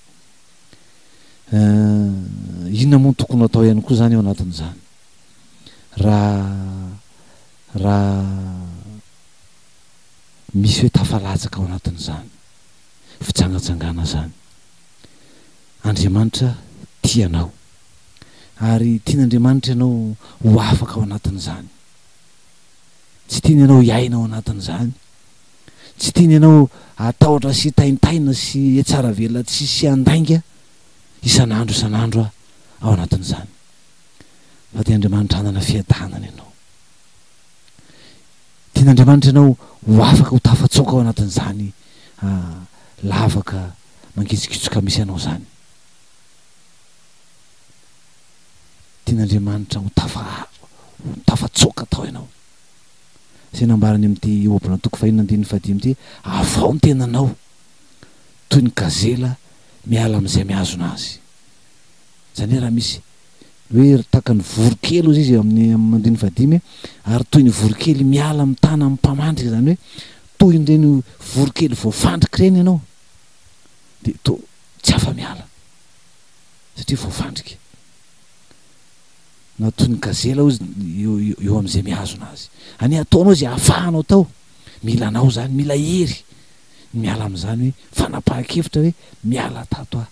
Inona moa no tokony hatao ihany koa izany ao anatin'izany? Raha raha misy hoe tafalatsaka ao anatin'izany fijangajangana izany, Andriamanitra tia anao ary tian'Andriamanitra ianao ho afaka ao anatin'izany. Tsy tiany ianao hiaina ao anatin'izany. Tsy tiany ianao hatahotra sy hitaintaina sy hihatsaravelatsihy sy handainga isan'andro isan'andro ao anatin'izany. Fa tian'Andriamanitra hanana fiadanana ianao. Tian'Andriamanitra ianao ho afaka ho tafatsoaka ao anatin'izany lavaka mangitsokitsoka misy anao izany. Tian'Andriamanitra ho tafa ho tafatsoaka tao ianao. Izay nambarany amin'ity ohabolana toko fahenina andininy fahadimy ity, Afaho ny tenanao toy ny gazela miala amin'izay mihazona azy. Izany hoe raha misy hoe tahaka ny voronkely hozy izy amin'ny andininy fahadimy, ary toy ny voronkely miala amin'ny tanan'ny mpamandrika, izany hoe toy ireny voronkely voafandrika ireny ianao, dia toa tsy afa-miala satria voafandrika. Na toy ny gazela hozy eo amin'izay mihazona azy. Anie ataonao izay ahafahanao tao. Mila anao izany, mila hery ny miala amin'izany hoe fanapahan-kevitra hoe miala tato aho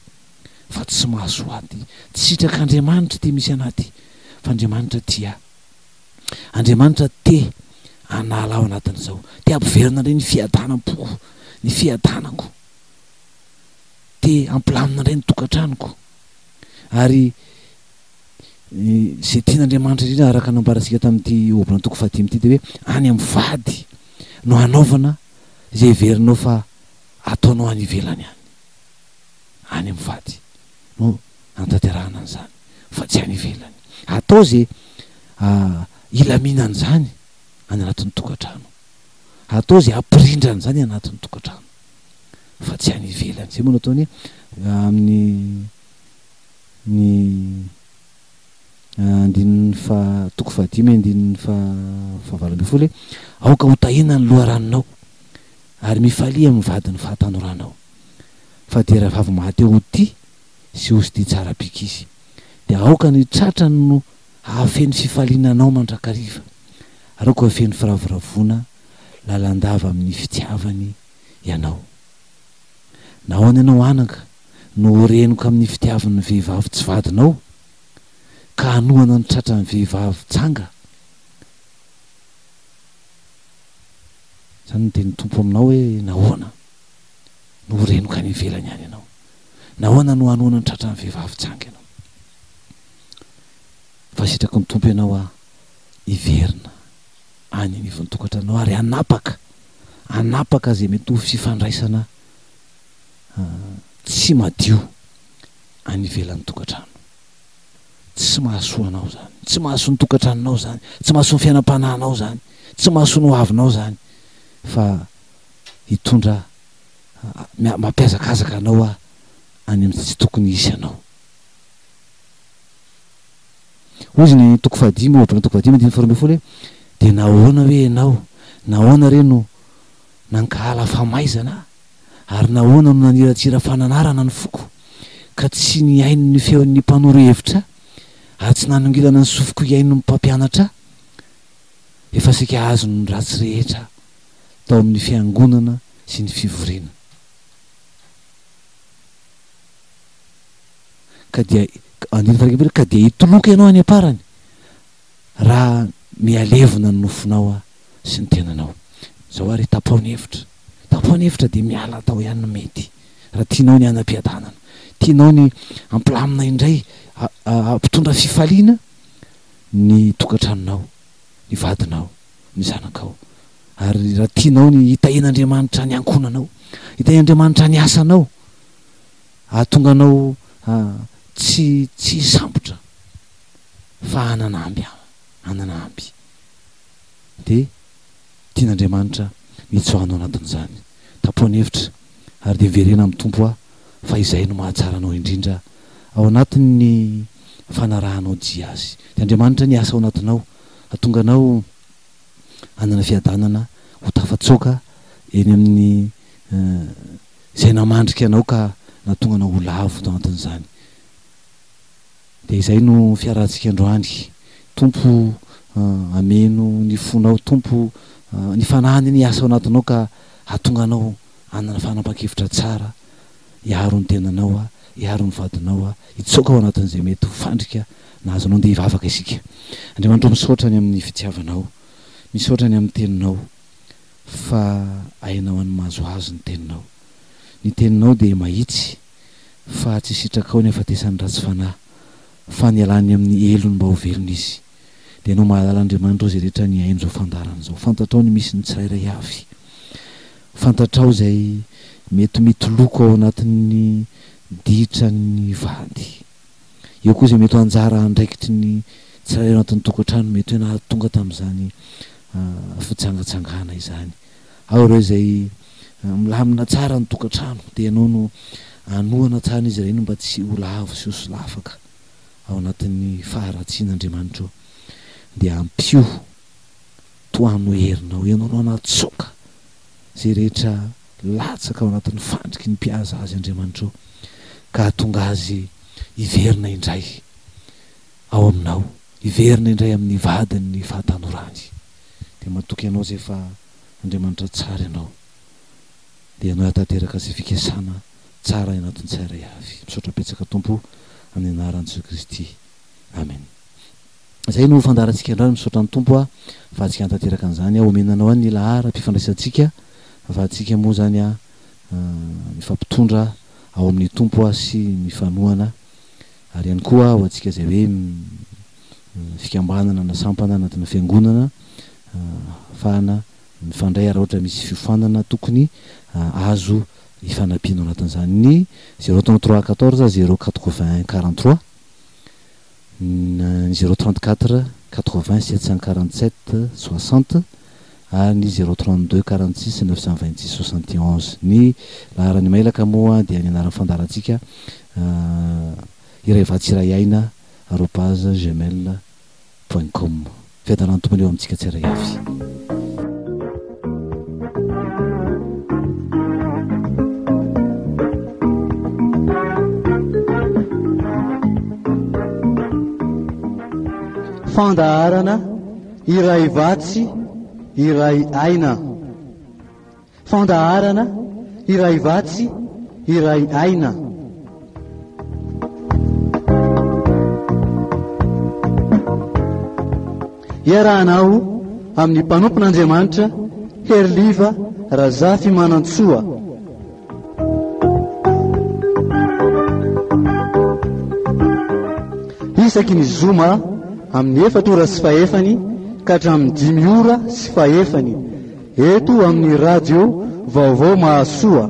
fa tsy mahasoa ahy ity. Tsy sitrak'Andriamanitra ity misy anah ity fa Andriamanitra tia ahy. Andriamanitra te hanala ahy ao anatin'izao. Te hampiverina indray ny fiadanam-poko, ny fiadanako. Te hampilamina indray ny tokantranoko. Ary Izay tian'Andriamanitra indrindra araka ny nambarantsika tamin'ity ohabolana toko fahadimy ity dia hoe any amin'ny vady no hanaovana izay heverinao fa ataonao any ivelany any. Any amin'ny vady no hanatanterahana an'izany fa tsy any ivelany. Atao izay hilaminan'izany any anatin'ny tokantrano. Atao izay hampirindra an'izany anatin'ny tokantrano fa tsy any ivelany. Izay moa no ataony amin'ny ny andininy faha toko fahadimy andininy faha fahavalo ambin'ny folo hoe, Aoka ho tahiana ny loharanonao, ary mifalia amin'ny vadin'ny fahatanoranao, fa dia rahavavy maha-te ho tia sy osy-dia tsara bika izy. Dia aoka ny tratrany no hahafeno fifaliana anao mandrakariva, ary aoka ho feno firavoravoana lalandava amin'ny fitiavany ianao. Nahoana ianao anaka no ho renoka amin'ny fitiavan'ny vehivavy tsy vadinao, ka hanohana ny tratran'ny vehivavy janga? Izany no tenin'ny Tompo aminao hoe, Nahoana no ho renoka any ivelany any ianao? Nahoana no hanohana ny tratran'ny vehivavy janga ianao? Fa sitraky ny Tompo ianao aho hiverina any anivon'ny tokantranonao ary hanapaka, hanapaka izay mety ho fifandraisana tsy madio any ivelan'ny tokantrano. Tsy mahasoa anao izany, tsy mahasoa ny tokantranonao izany, tsy mahasoa ny fiainam-panahinao izany, tsy mahasoa ny hoavinao izany, fa hitondra mampihazakazaka anao any amin'ny tsy tokony hisy anao. Hoy izy ny toko fahadimy, ohabolana toko fahadimy andininy faharoa ambin'ny folo hoe, Dia nahoana hoe ianao, nahoana re no nankahala famaizana ahy? Ary nahoana no naniratsira fananarana ny foko, ka tsy nihaino ny feon'ny mpanoro hevitra ahy, ary tsy nanongilana ny sofiko hihaino ny mpampianatra ahy? Efa saika azony ny ratsy rehetra tao amin'ny fiangonana sy ny fivoriana. Ka dia, andininy faha-iraika ambin'ny folo, ka dia hitoloko ianao any am-parany, raha mihalevona ny nofonao aho sy ny tenanao. Izao ary tapaho ny hevitra. Tapaho ny hevitra dia miala tao ihany no mety. Raha tianao ny hanam-piadanana, tianao ny hampilamina indray, hampitondra fifaliana ny tokantranonao, ny vadinao, ny zanakao. Ary raha tianao ny hitahian'Andriamanitra ny ankohonanao, hitahian'Andriamanitra ny asanao, hahatonga anao tsy tsy hisambotra fa hanana amby hanana amby. Dia tian'Andriamanitra ny hitsoahanao anatin'izany. Tapoha ny hevitra ary dia miverena amin'ny Tompo aho fa izay no mahatsara anao indrindra ao anatin'ny fanarahanao jia Azy. Dia Andriamanitra ny hiasa ao anatinao hahatonga anao hanana fiadanana, ho tafatsoaka eny amin'ny izay namandrika anao ka nahatonga anao ho lavo tao anatin'izany. Dia izay no fiarahantsika androany. Tompo hameno ny fonao, Tompo ny fanahiny anie hiasa ao anatinao ka hahatonga anao hanana fanapahan-kevitra tsara, hiaro ny tenanao, hiaro ny vadinao, hitsoaka ao anatin'izay mety ho fandrika nahazo anao. Ndeha hivavaka isika. Andriamanitra ô misaotra ny amin'ny fitiavanao, misaotra ny amin'ny teninao fa hainao any mahazoazo ny teninao. Ny teninao dia mahitsy fa tsy sitrakao ny hafatesan'ny ratsy fanahy, fa nialany amin'ny helony mba ho velona izy. Dia ianao mahalala Andriamanitra o izay rehetra nihaino izao fandaharana izao. Fantatrao ny misy ny tsirairay avy. Fantatrao izay mety mitoloko ao anatin'ny ditran'ny vady. Eo koa izay mety ho anjara andraikitry ny tsirairay ao anatin'ny tokantrano mety hoe nahatonga tamin'izany fijangajangana izany. Ao ireo izay milamina tsara ny tokantrano dia ianao no anohana tsara izy ireny mba tsy ho lavo sy ho solafaka ao anatin'ny faharatsiana Andriamanitra o. Dia ampio tohano herinao, ianao no hanatsoaka izay rehetra latsaka ao anatin'ny fandriky ny mpihaza azy Andriamanitra o, ka hahatonga azy hiverina indray ao aminao, hiverina indray amin'ny vadiny ny fahatanorany. Dia matoky anao izay fa Andriamanitra tsara ianao. Dia ianao hahatanteraka izay fikasana tsara anatin'ny tsirairay avy. Misaotra betsaka Tompo amin'ny anaran'i Jesoa Kristy. Amen. Izay no fandaharantsika androany, misaotra ny Tompo aho fa antsika hanatanteraka an'izany aho. Omena anao any ny laharam-pifandraisantsika fa antsika moa izany mifampitondra ao amin'ny Tompo sy mifanohana ary ihany koa ho antsika izay hoe fikambanana na sampana anatina fiangonana ahafahana mifandray raha ohatra misy fiofanana tokony azo ifanampiana ao anatin'izany ny 033 14 081 43 ny 034 80 747 60 ary ny 032 46 926 71. Ny laharan'ny mailaka moa dia ny anaran'ny fandaharantsika iray vatsy iray aina arobase gmail point com. Fiadanan'ny Tompo anie ho amintsika tsirairay avy. Fandaharana iray vatsy iray aina. Fandaharana iray vatsy iray aina. Iarahanao amin'ny mpanompon'Andriamanitra Heriliva Razafimanantsoa. Isaky ny zoma amin'ny efatra ora sy fahefany ka hatramin'ny dimy ora sy fahefany eto amin'ny radio Vaovao Mahasoa.